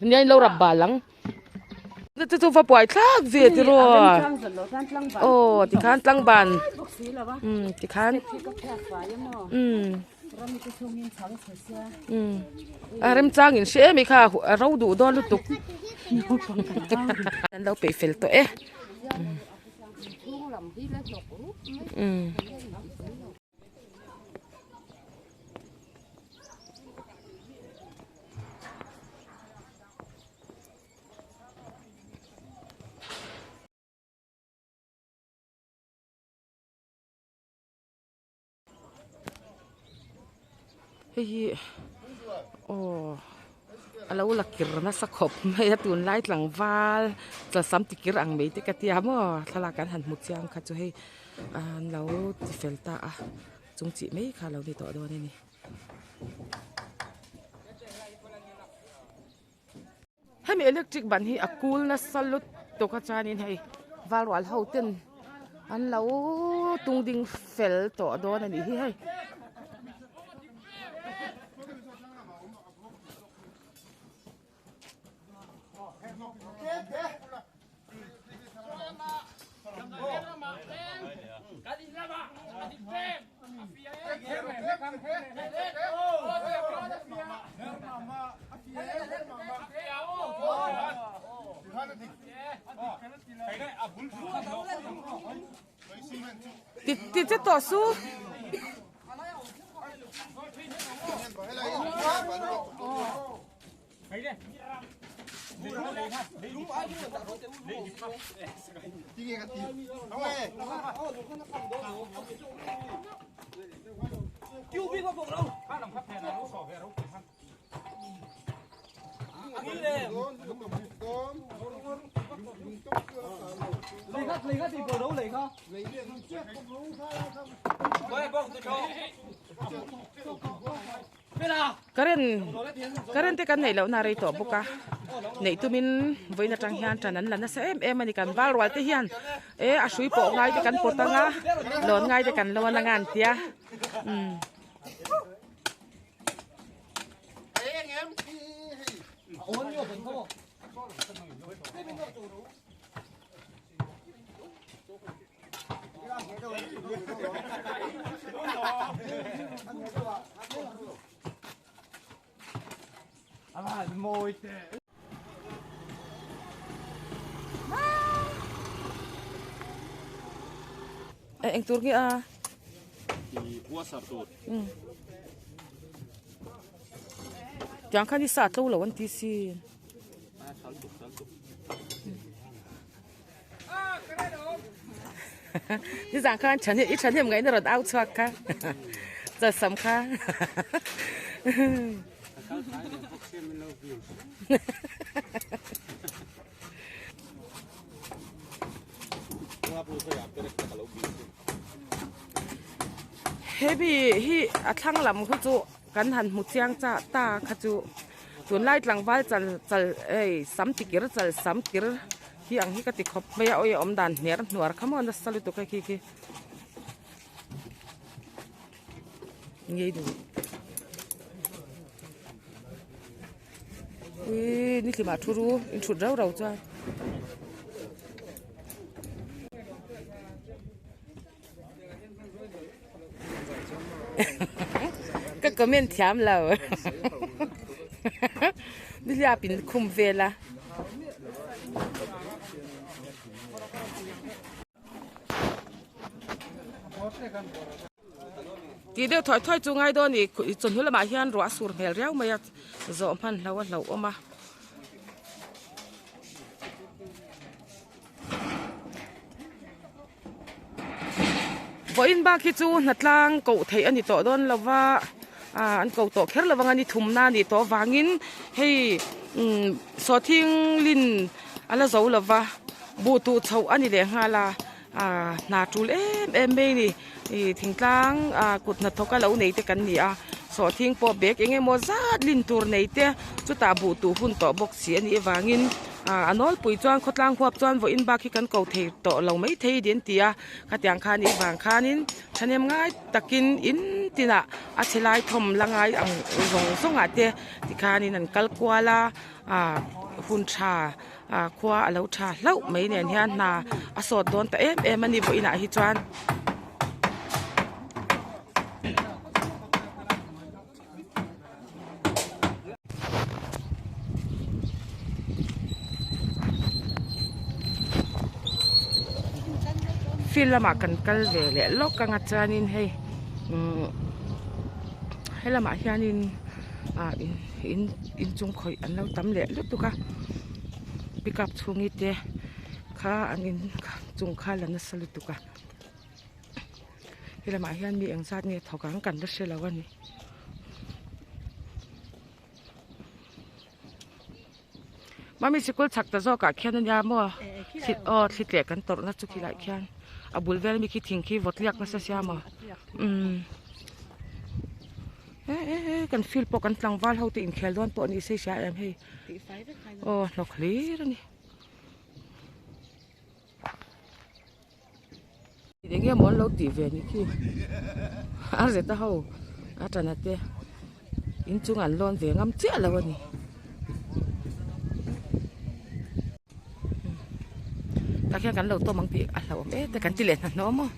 Nia in lo rap bal ang. Chu chu va buai thlak ve tiraw aw tikhan tlangban umm tikhan umm umm a remchang in hre em kha a ro duh dawn lutuk an lo peih fel tawh e umm. Hei hi aw a lo la kir nasa khawp mai a tunlai tlangval chawlhsam ti kir ang mai te ka tia maw thlalak an han hmu chiang kha chu hei an lo ti fel ta a chung chih mai kha a lo ni tawh dawn a ni. Hemi electric ban hi a kul nasa lutuk a chuanin hei valrual ho ten an lo tung ding fel tawh dawn a nih hi hei. Ti che tawh su. Current current te kan neih loh na rei tawh bawk a neih tumin vawiin atang hian tan an la nasa em em a ni kan val rual te hian e a hrui pawh ngai te kan pawt ang a lawn ngai te kan lawn ang a an tia umm. Eng tur nge a? Tiang khan i sa tlo lo an ti si. Nizan khan tha i thahnem ngaihna rawn au chhuak kha chawlhsam kha hemi hi a thlang lam khu chu kan han hmu chiang chah ta kha chu. Tunlai tlangval chal chal hei sam tikir chal sam kir hi ang hi ka ti khawp mai a awi a awm dan hner hnuar kha maw nasa lutuk a khi khi ngei duh ui ni hlimah thu ru in thut rau rau chuan. Ka comment thiam lo nihliap in khum vel a. Tih deuh thawi thawi chu ngai dawn i chawhnu lamah hian ruah a sur hmel riau mai a zawh hman hlo a hlauhawm a. Vawiin bak hi chu hnatlang koh theih a ni tawh dawn lo va ah an ko tawh kher lo vang a ni thumna a nih tawh avangin hei umm sawhthing lin a la zo lo va buh tuh chhoh a ni leh nghal a ah hna tul em em mai a ni ih thingtlang ah kut hnathawk a lo nei te kan ni a sawhthing pawh bag eng emaw zat lin tur nei te chutah buh tuh hun tawh bawk si a nih avangin. Ah a nawlpui chuan khawtlang huap chuan vawiin bak hi kan ko thei tawh lo maithei din ti a khatiang khan ih vang khanin thahnem ngai takin in tinah a chhe lai thawm la ngai ang zawng zawng ah te tikhanin an kal kual a ah hun tha ah khua a lo tha hlauh mai nen hian hna a sawt dawn ta em em a ni vawiin ah hi chuan. Field lamah kan kal ve leh lawk anga chuanin hei umm helamah hianin ah in in inchung khawih an lo tam leh lutuk a pickup chhungi te kha an in chung kha la nasa lutuk a. Helamah hian mi engzat nge thawk ang kan la hre lo a ni. Mami sikul chhak ta zawkah khian a nia maw thli aw thli tleh kan tawrhna chu khilaiah khian a bul vel ami khi thing khi vawt liak nasa sia maw umm e e e kan field pawh kan tlangval ho te inkhel dawn pawh ni se hria em hei aw hnawk hlir a ni. Eng nge maw an lo tih ve ni khi a zet a ho a tana te inchung an lawn ve ngam chiah lo a ni tah khian kan lo tawm ang tih a hlauhawm em te kan ti leh hnahnawh maw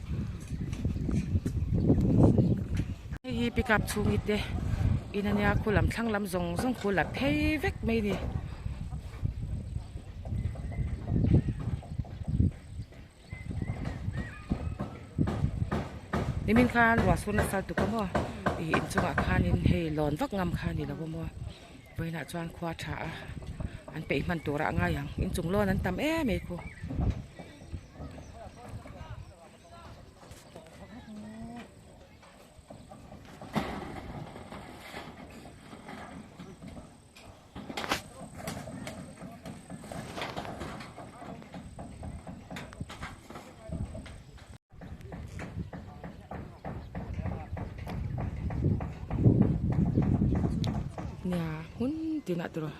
hei hi pickup chhungi te in ania khu lam thlang lam zawng zawng khu la phei vek mai a ni. Nimin khan ruah sur nasa tuk a maw ih inchungah khanin hei lawn vak ngam kha a ni lo a maw vawiinah chuan khua tha a an peih hman turah a ngai ang inchung lawn an tam em mai khu. tinah tiraw.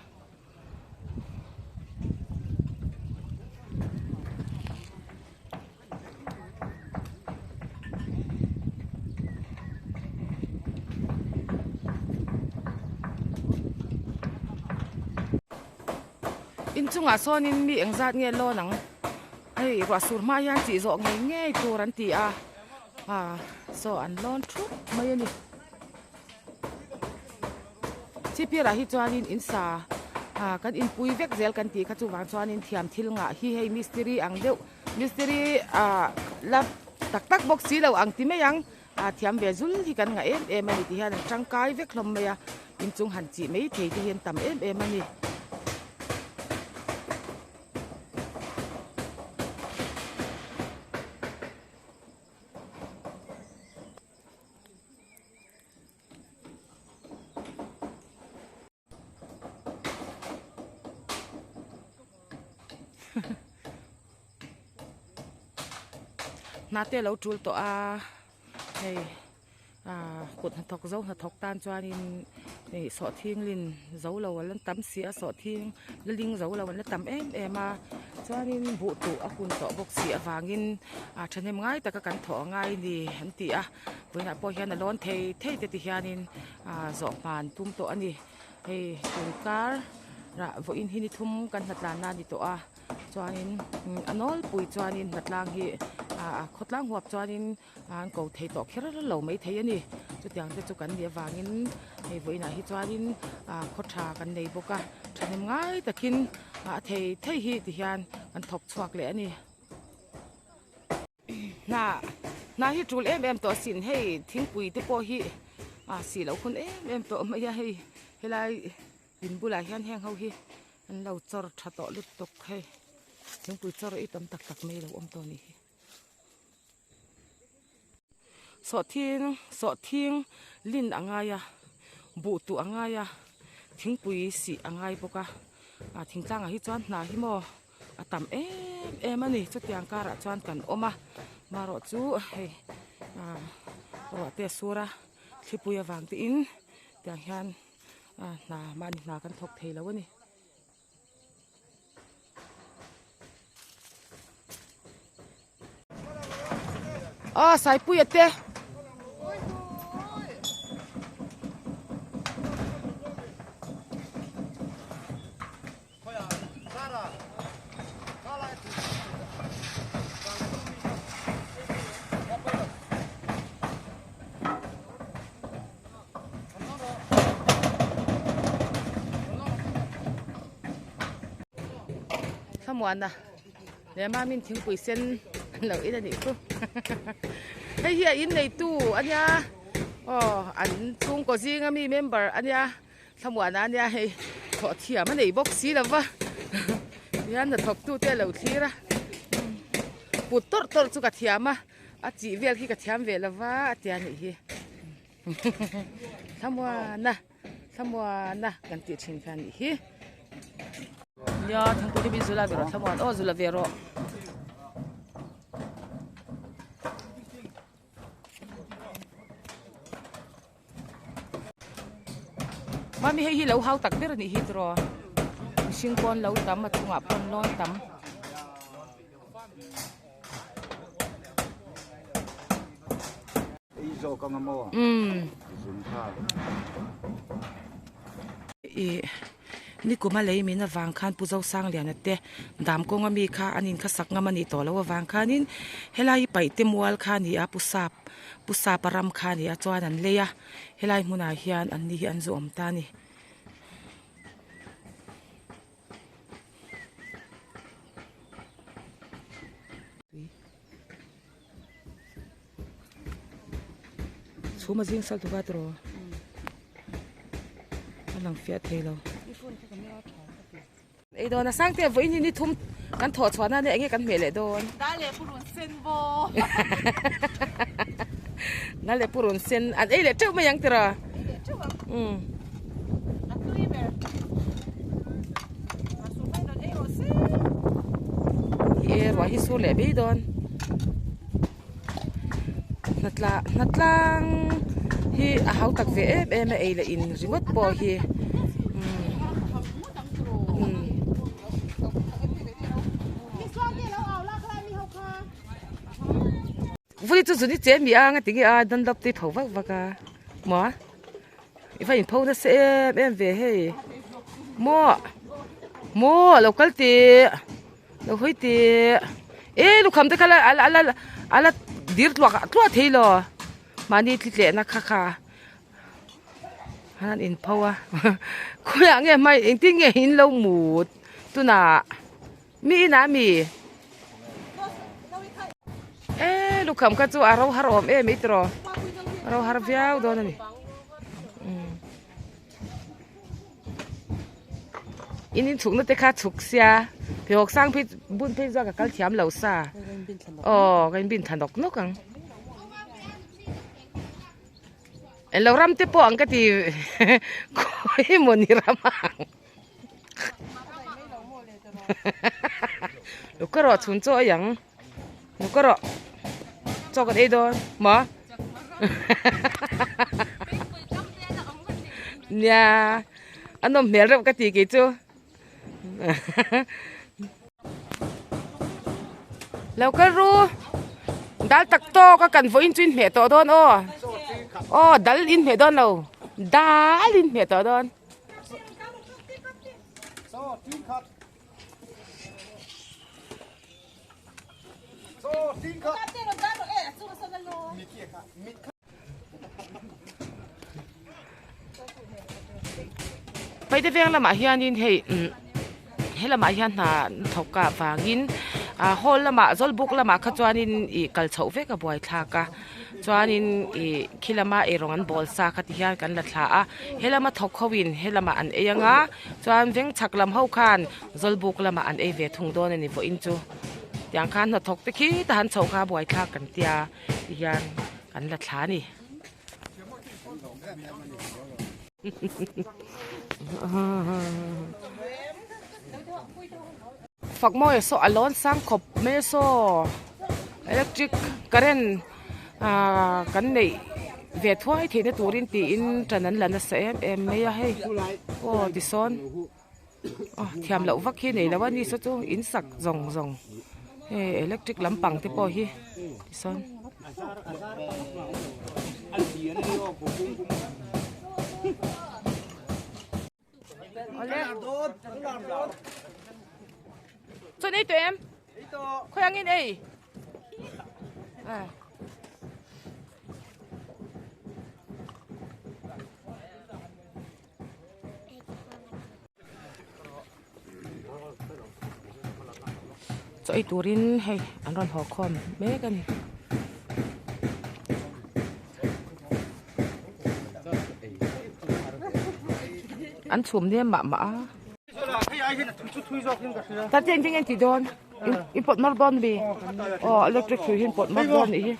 Inchungah sawnin mi engzat nge lawn ang hei ruah sur hma hian tih zawh ngei ngei tur an ti a ah saw an lawn thup mai a ni. Chipirah hi chuanin in sa ah kan inpui vek zel kan tih kha chuvang chuanin thiam thil ngah hi hei mistiri ang deuh mistiri ah la tak tak bawk si lo ang ti mai ang ah thiam ve zul hi kan ngah em em a ni ti hian an tangkai vek hlawm mai a inchung han chih mai thei te hi an tam em em a ni. Hna te alo tul tawh a hei ah kut hnathawk zo hnathawk tan chuanin ih sawhthing lin zo lo an la tam si a sawhthing la ling zo lo an la tam em em a chuanin buh tuh a hun tawh bawk si avangin ah thahnem ngai taka kan thawh a ngai a ni an ti a. Vawiinah pawh hian a lawn thei thei te ti hianin ah zawh hman tum tawh a ni hei tun kar rah vawiin hi ni thum kan hnatlanna a ni tawh a chuanin a nawlpui chuanin hnatlang hi ah khawtlang huap chuanin an ko thei tawh kher lo mai thei a ni chutiang te chu kan nih avangin hei vawiinah hi chuanin ah khaw tha kan nei bawk a thahnem ngai takin a thei thei hi ti hian an thawk chhuak leh a ni. Hna hna hi tul em em tawh asin hei thingpui te pawh hi ah sih loh hun em em tawh mai a hei helai in bulah hian heng ho hi an lo chawr tha tawh lutuk hei thingpui chawr ei tam tak tak mai a lo awm tawh a nih hi sawhthing sawhthing lin a ngai a buh tuh a ngai a thingpui sih a ngai bawk a ah thingtlangah hi chuan hna hi maw. A tam em em a ni chutiang karah chuan kan awm a marawh chu hei ah ruah te a sur a thlipui avang te in tiang hian ah hna mahni hna kan thawk thei lo a ni. Aw Saipuia te. Thlamuana leh mamin thingpui sen an lo in a nih chu hei hi a inneitu a nia aw an chhungkaw zinga mi member a nia. Thlamuana a nia hei thawh thiam a nei bawk si lo va tihian hnathawk tu te a lo thlir a put tawrh tawrh chu ka thiam a a chih vel khi ka thiam ve lo va a tia nih hi thlamuana thlamuana kan tih thin kha a nih hi nia thingpui te min zula ve rawh thlamuan aw zula ve rawh. Mami hei hi lo hau tak ber a nih hi tiraw mihring pawn lo tam a chungah pawn lawn tam. Ei zawk ang a maw? Umm. Zun kha. Ih nikuma lei min avang khan Pu Zosangliana te dam kawnga mi kha an inkhasak ngam a nih tawh loh avang khanin helai hi paihte mual kha a ni a Pu Sap Pu Sapa ram kha a ni a chuan an lei a helai hmunah hian an ni hi an zu awm ta a ni. Chhum a zing sal tuk a tiraw a lang fiah thei lo ei dawn a sangte vawiin hi ni thum kan thawh chhuah nan enge kan hmeh leh dawn dal leh purun sen baw dal leh purun sen an ei leh teuh mai ang tiraw ei leh teuh ang umm a tui ber Ni e ruah hi sur leh mai dawn hnatla hnatlang hi a hau tak ve em em a ei leh in ringawt pawh hi umm. Vui chu zuni che mi a nga ti nge a Dunlop te pho vak vak a maw i va inpho nasa em em ve hei maw maw lo kal teh lo hawi teh e lukham te kha la a la a la dir tluah tluah thei lo mahni thli tleh na kha kha an inpho a khawiah nge hmai engtin nge in lo mut tunah. Mi inah mi? E lukham kha chu a ro har awm em i tiraw a ro har viau dawn a ni in in chhukna te kha chhuk sia pheikhawk sang phei bun phei chuan ka kal thiam lo sa aw ka inbin thla nawk nawk ang englo ram te pawh ang ka ti khawi emaw ni ram ang. Lu ka rawh chhun chaw ei ang lu ka rawh chaw kan ei dawn maw nia a nawm hmel reuh ka ti kei chu lo kal ru dal tak tawk a kan vawiin chu in hmeh tawh dawn aw aw dal in hmeh dawn lo dal in hmeh tawh dawn. Paite veng lamah hianin hei umm he lamah hian hna thawk ah vangin ah hall lamah zawlbuk lamah kha chuanin ih kal chhoh vek a buaithlak a. Chuanin ih khi lama eirawng an bawl sa kha ti hian kan la thla a helama thawk ho in helamah an ei anga chuan veng chhak lam ho khan zawlbuk lamah an ei ve thung dawn a ni vawiin chu tiang khan hnathawk te khi ta han chhoh kha buaithlak kan tia ti hian kan la thla a ni. Fak mawi saw a lawn sang khawp mai a saw electric current ahh kan neih ve thuai theihna turin tiin ṭan an la nasa em em mai a hei aw tisawn aw thiam loh vak hi nei lo a ni saw chu in sak zawng zawng hei electric lampang te pawh hi tisawn. Chuan ei tawh em? Khawi angin ei? Chaw ei turin hei an rawn haw khawm mek a ni. An chhum nia mah mah a. Ta chen chen ti dawn i pawt mar dawn mi aw electric hrui hi an pawt mar dawn nih hi.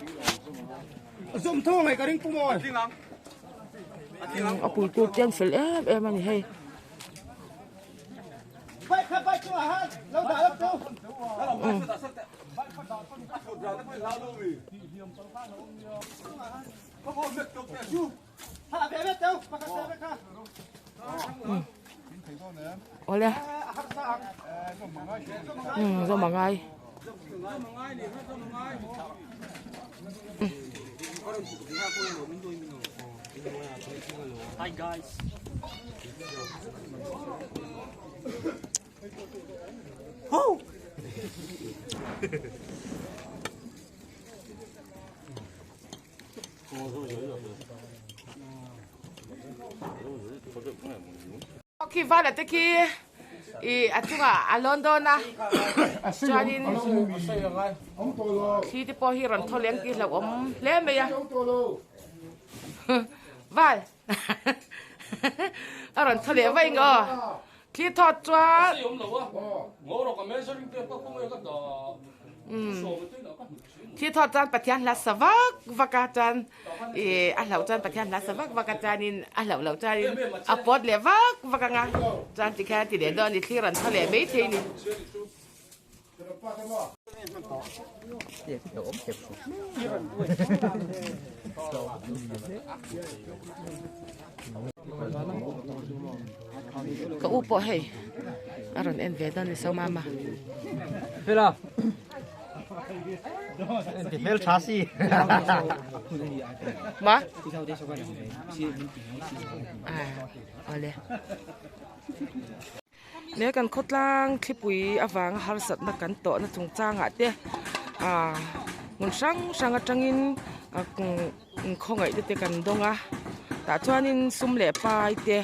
A puitu te an fel em em a ni hei. Awle umm zawm a ngai. Hi guys. Khi vala te khi i a chungah a lawn dawn a chuanin thli te pawh hi rawn thaw leng tih hlauhawm hle mai a val a rawn thaw leh vaih ang aw thli thawt chuan Thil thawt chuan Pathian hla sa vak vak a chuan ih a hlauh chuan Pathian hla sa vak vak a chuanin a hlauh loh chuanin a pawt leh vak vak ang a chuan tikhian a ti leh dawn a ni thlir an thaw leh maithei a ni. Ka u pawh hei a rawn en ve dawn a ni Sawmama. Ma? Awle. Ne kan khawtlang thlipui avanga harsatna kan tawhna chungchangah te ah hmun hrang hrang atangin khawngaih te kan dawng a tah chuanin sum leh pai te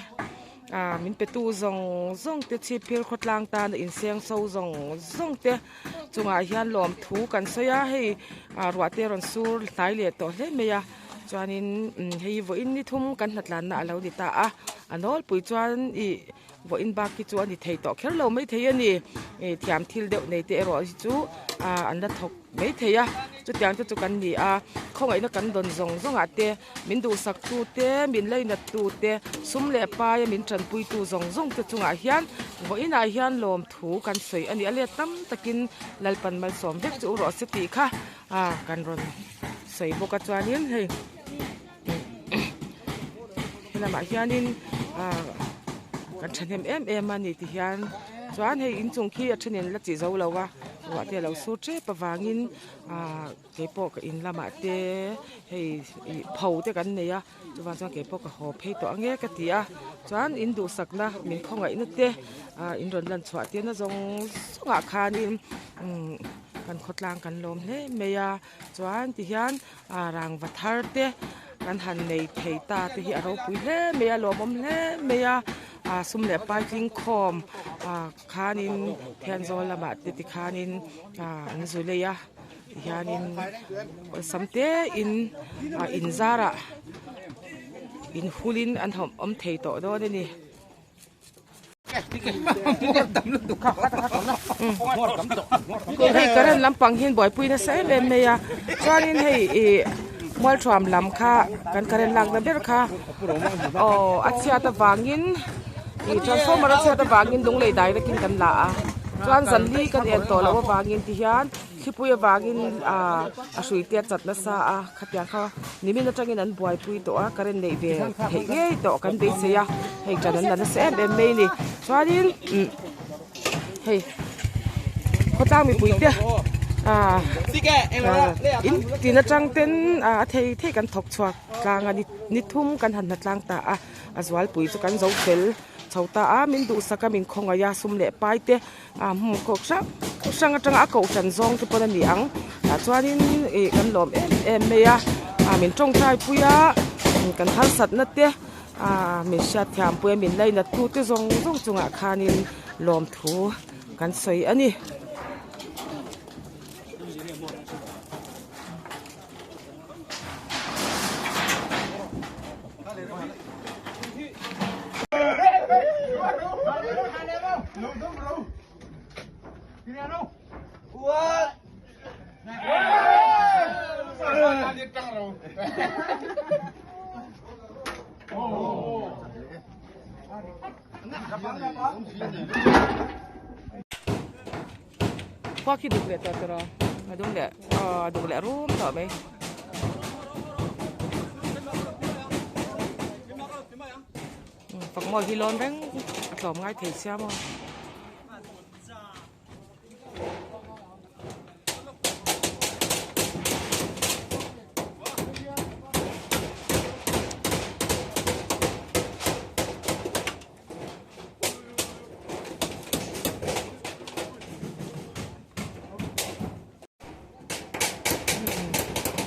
ah min pe tu zawng zawng te chhipphir khawtlang tana inseng so zawng zawng te chungah hian lawmthu kan sawi a hei ah ruah te a rawn sur hnai leh tawh hle mai a chuanin hei vawiin ni thum kan hnatlanna a lo ni ta a a nawlpui chuan ih vawiin bak hi chu a ni thei tawh kher lo maithei a ni ih thiam thil deuh nei te erawh hi chu ah an la thawk maithei a chutiang te chu kan ni a khawngaihna kan dawn zawng zawng ah te min duhsak tu te min lainat tu te sum leh pai a min tanpui tu zawng zawng te chungah hian vawiin ah hian lawm thu kan sawi a ni a let tam takin Lalpan malsawm vek chu u rawh se tih kha ah kan rawn sawi bawk a chuanin hei helamah hianin ah kan thahnem em em a ni ti hian chuan hei inchung khi a thenin la tih zo lo a ruah te a lo sur tep avangin ah keipawh ka in lamah te hei ih pho te kan nei a chuvang chuan keipawh ka haw phei tawh ange ka ti a chuan in duhsakna min khawngaihna te ah in rawn lan chhuah tirna zawng zawngah khanin umm kan khawtlang kan lawm hle mai a chuan tihian ah rangva thar te kan han nei thei ta te hi a ropui hle mai a lawmawm hle mai a ah sum leh pai tling khawm ah khanin thianzawl lamah te tikhanin ah an zu lei a tihianin awlsam te in ah inzarah inhulin an awm thei tawh dawn a ni. Hei current lampang hian buaipui nasa em em mai a chuanin hei ih mualthuam lam kha kan current lakna ber kha aw a chhiat avangin ih transformer a chhiat avangin lunglei direct in kan la a chuan zanli kan en tawh loh avangin ti hian thlipui avangin ah a hrui te a chat nasa a khatiang kha nimin atangin an buaipui tawh a current neih ve theih ngei tawh kan beisei a hei tan an la nasa em em mai a ni chuanin umm hei khawtlang mipui te ah in tin atang ten ah a thei thei kan thawk chhuak tlang a ni thum kan han hna tlang ta a a zualpui chu kan zo fel chho ta a min duhsak a min khawngaih a sum leh pai te. A hmun kawk hrang hrang atanga a kohhran zawng te pawn a ni ang tah chuanin ih kan lawm em em mai a ah min tawngtai pui a kan harsatna te ah min hriat thiam pui a min lainat tu te zawng zawng chungah khanin lawmthu kan sawi a ni. Khua khi duk leh tawh tawh a dum leh aw a duk leh rum tawh mai. Fakmawi hi lawn reng a tlawm ngai thei sia maw.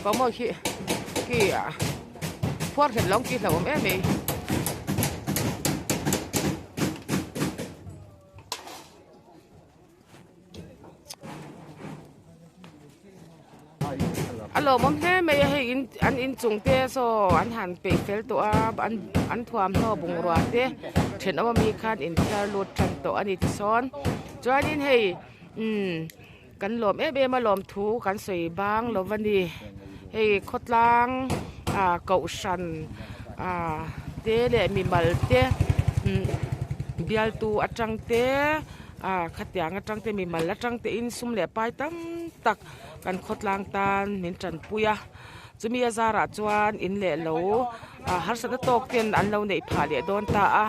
Có một khi khi à phuar thịt lông kia là ốm em ấy A lawmawm hle mai a hei in an inchung te saw an han peih fel tawh a an an thuamhnaw bungrua te thenawm ami khan inthiar lut tan tawh a ni tisawn chuanin hei umm kan lawm em em a lawm thu kan sawi bang lo a ni hei khawtlang ah kohhran ah te leh mimal te umm bialtu atang te. Ah khatiang atang te mimal atang te in sum leh pai tam tak kan khawtlang tan min tanpui a. Chumi a zarah chuan in leh lo harsatna tawk ten an lo neih phah leh dawn ta a.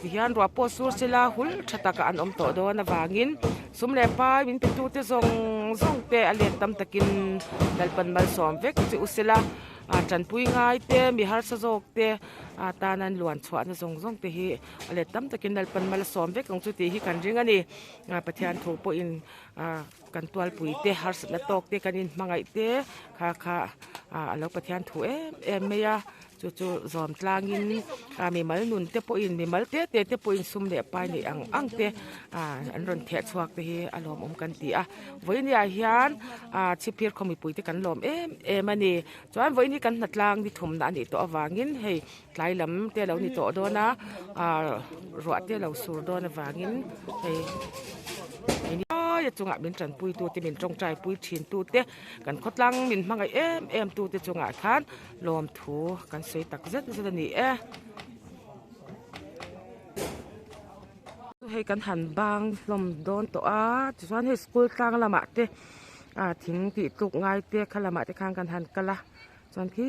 Tihian ruah pawh sur sela hul tha takah an awm tawh dawn avangin sum leh pai min pe tute zawng zawng te a let tam takin Lalpan malsawm vek che u sela. Tanpui ngai te mi harsa zawk te tan an luan chhuahna zawng zawng te hi a let tam takin Lalpan malsawm vek ang chu tih hi kan ring a ni. Pathian thu pawhin Kan tualpui te harsatna tawk te kan inhmangaih te kha kha a lo Pathian thu em em mai a chu chu zawm tlangin a mimal nun te pawhin mimal te te te pawhin sum leh pai neih ang ang te ah an rawn theh chhuak te hi a lawmawm kan ti a vawiiniah hian ah chhipphir khaw mipui te kan lawm em em a ni chuan vawiin hi kan hnatlang ni thumna a nih tawh avangin hei tlai lam te a lo ni tawh dawn a ah ruah te a lo sur dawn avangin hei a chungah min tanpui tu te min tawngtai pui thin tu te kan khawtlang min hmangaih em em tu te chungah khan lawmthu kan sawi tak zet zet a ni e. Hei kan han bang hlawm dawn tawh a tichuan hei school tlang lamah te ah thing tih tluk ngai te kha lamah te khan kan han kal a. Chuan khi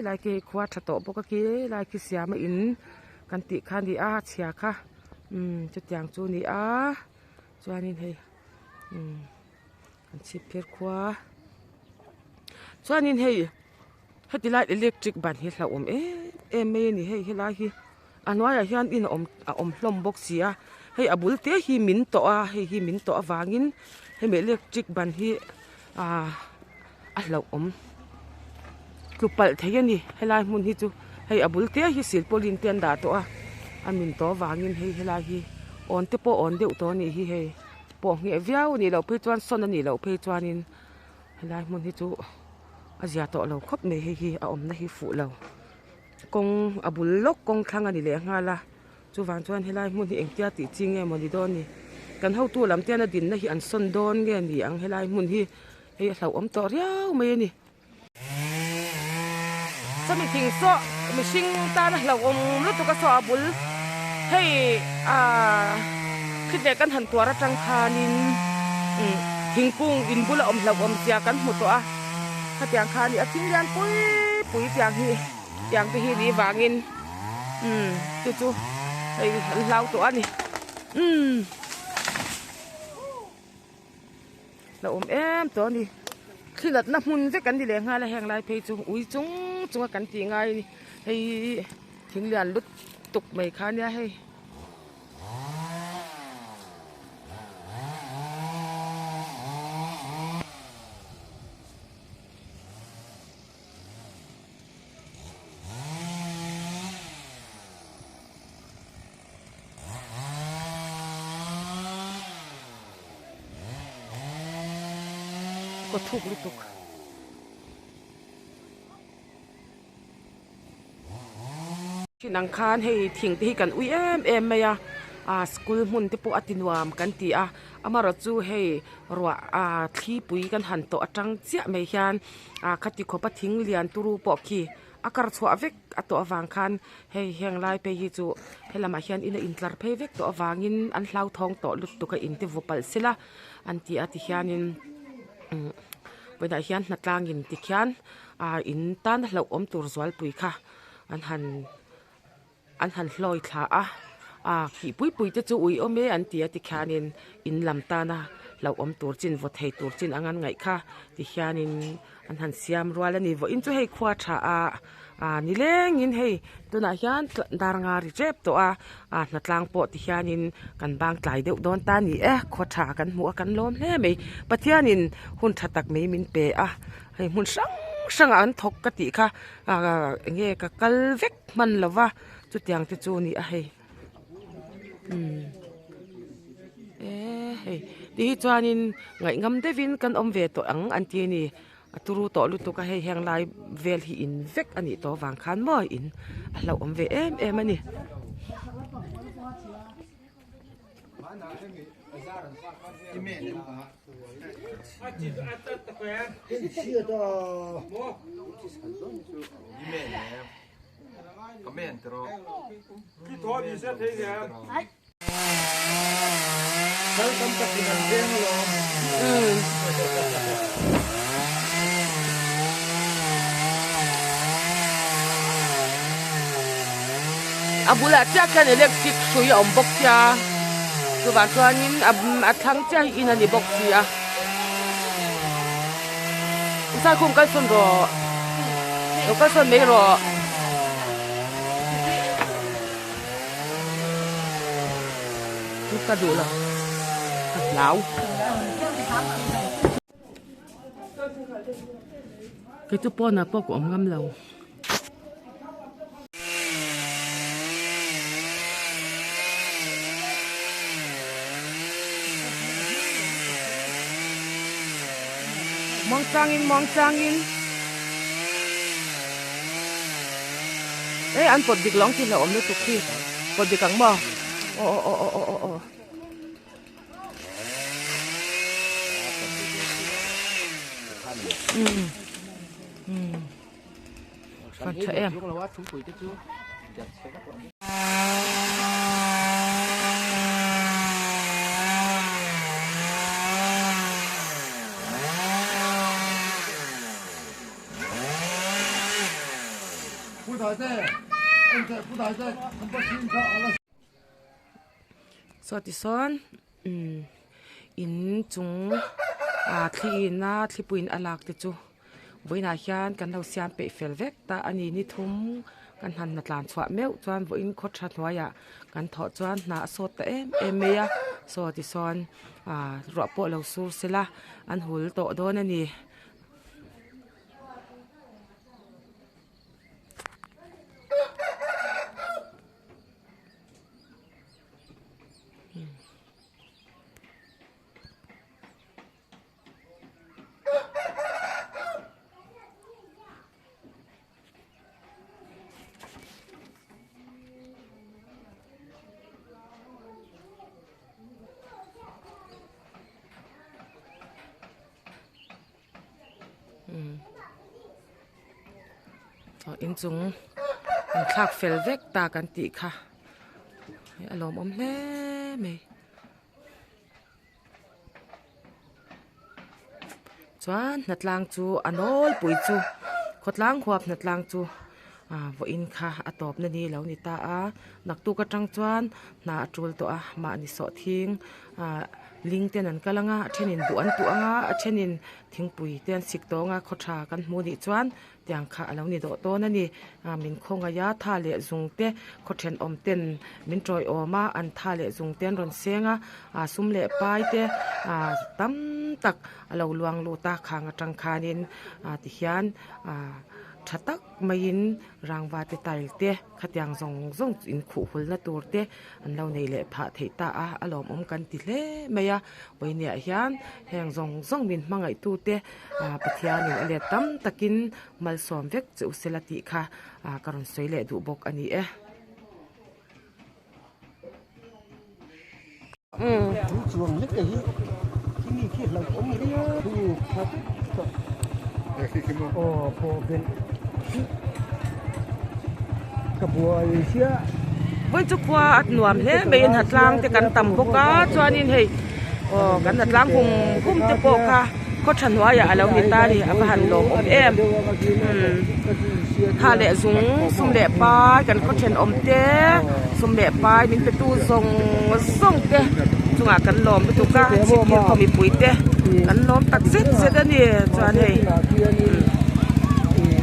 lai khi hei khua tha tawh bawk a khi lai khi siam a in kan tih kha a ni a chhia kha umm chutiang chu a ni a chuanin hei umm kan chhip phir khua chuanin hei heti lai electric ban hi hlauhawm em em mai a ni hei helai hi a hnuaiah hian in a awm a awm hlawm bawk si a hei a bul te hi min tawh a hei hi min tawh avangin hemi electric ban hi ahh a hlauhawm tlu palh thei a ni helai hmun hi chu hei a bul te hi silpauline te an dah tawh a a min tawh avangin hei helai hi awn te pawh awn deuh tawh a nih hi hei pawh ngheh viau a nih loh phei chuan sawn a nih loh phei chuanin helai hmun hi chu a zia tawh lo khawp mai hei hi a awmna hi fuh lo. Kawng a bul lawk kawng thlang a ni leh nghal a chuvang chuan helai hmun hi engtia tih chi nge maw ni dawn ni kan hotu lam te hian a dinna hi an sawn dawn nge ni ang helai hmun hi hei a hlauhawm tawh riau mai a ni. Sawmi thing saw mihring tan a hlauhawm lutuk a saw a bul hei ahh khiteh kan han tuar atang khanin umm thingkung in bula awm hlauhawm zia kan hmu tawh a. Khatiang kha a ni a thing lian pui pui tiang hi tiang te hi ni vangin umm chu chu hei an hlau tawh a ni umm la awm em tawh a ni thli natna hmun vek an ni leh nghal a heng lai phei chu ui chung chung a kan tih ngai a ni hei thing lian lutuk mai kha nia hei. Kaw thuk lutuk. Thin ang khan hei thing te hi kan ui em em mai a ah school hmun te pawh a ti nuam kan ti a amarawh chu hei ruah ah thlipui kan han tawh atang chiah mai hian ah khati khawpa thing lian turu pawh khi a kar chhuah vek a tawh avang khan hei heng lai phei hi chu helamah hian in a intlar phei vek tawh avangin an hlauthawng tawh lutuk a in te vaw palh sela an ti a tihianin umm vawiinah hian hnatlang in tikhian ah in tan a hlauhawm tur zualpui kha an han an han hlawi thla a ah kih pui pui te chu ui awm e an ti a tikhianin in lam tana hlauhawm tur chin vaw thei tur chin ang an ngaih kha tikhianin an han siam rual a ni vawiin chu hei khua tha a ah nilengin hei tunah hian dar nga ri tep tawh a ah hnatlang pawh tikhianin kan bang tlai deuh dawn ta a ni e khua tha kan hmuh a kan lawm hle mai Pathianin hun tha tak mai min pe a. Hei hmun hrang hrangah an thawk ka tih kha ah eng nge ka kal vek hman lo va chutiang te chu a ni a hei umm e hei ti hi chuanin ngaihngam deuhin kan awm ve tawh ang an ti a ni a turu tawh lutuk a hei heng lai vel hi in vek a nih tawh avang khan maw in a hlauhawm ve em em a ni. A bulah chiah khian electric hrui a awm bawk sia chuvang chuanin a thlang chiah hi in a ni bawk si a. Saikhum kalsawn rawh lo kalsawn mai rawh. Chu ka duh lo ka hlau. Kei chu pawnah pawh ka awm ngam lo. Muangchangin muangchangin e an pawt dik lo ang tih hlauhawm lutuk hi pawt dik ang maw aw aw aw aw aw aw. Kan tha em. Saw tisawn umm in chung ah thli in a thlipui in a lak te chu vawiinah hian kan lo siam peih fel vek ta a ni ni thum kan han hna tlan chhuah meuh chuan vawiin khaw tha hnuaiah kan thawh chuan hna a sawt ta em em mai a saw tisawn ah ruah pawh lo sur sela an hul tawh dawn a ni. Aw inchung an thlak fel vek ta kan tih kha a lawmawm hle mai chuan hnatlang chu a nawlpui chu khawtlang huap hnatlang chu ah vawiin kha a tawpna ni lo ni ta a naktuk atang chuan hna a tul tawh a mahni sawh thing ah ling ten an kal ang a a thenin duh an tuh ang a a thenin thingpui te an sik tawng a khaw tha kan hmuh nih chuan tiang kha a lo ni dawh dawn a ni ah min khawngaih a tha leh zung te khaw thenawm ten min tawiawm a an tha leh zung te an rawn seng a ah sum leh pai te ah tam tak a lo luang lut a khang atang khanin ah tihian ah tha tak maiin rangva te tile te khatiang zawng zawng inkhuh hulna tur te an lo nei leh phah theih ta a a lawmawm kan ti hle mai a pawiniah hian heng zawng zawng min hmangaih tu te ah Pathianin a let tam takin malsawm vek che u sela tih kha ah ka rawn sawi leh duh bawk a ni e. Vawi chu khua a nuam hle mai in hnatlang te kan tam bawk a chuanin hei aw kan hnatlang hum hum te pawh kha khaw tha hnuaiah a lo ni ta a ni a va han lawmawm em umm tha leh zung sum leh pai kan khaw thenawm te sum leh pai min pe tu zawng zawng te chungah kan lawm lutuk a chhipphir khaw mipui te kan lawm tak zet zet a ni chuan hei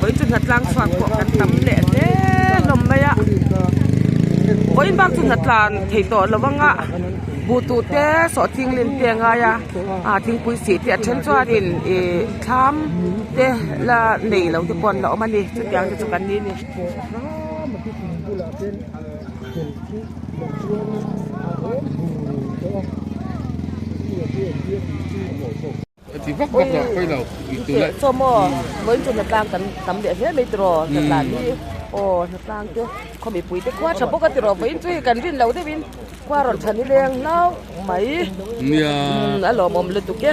vawiin chu hnatlang chhuak pawh kan tam leh hle hlawm mai a vawiin bak chu hnatlan thei tawh lo anga buh tuh te sawhthing lin te a ngai a ah thingpui sih te a then chuanin ih thlam te la nei lo te pawh an la awm a ni chutiang te chu kan ni a ni. Chaw maw vawiin chu hnatlang kan tam leh hle mai tiraw hnatlan hi aw hnatlang te khaw mipui te khua tha bawk a tiraw vawiin chu hei kan rin lo deuhin khua rawn tha ni leng hlauh mai a lawmawm lutuk e.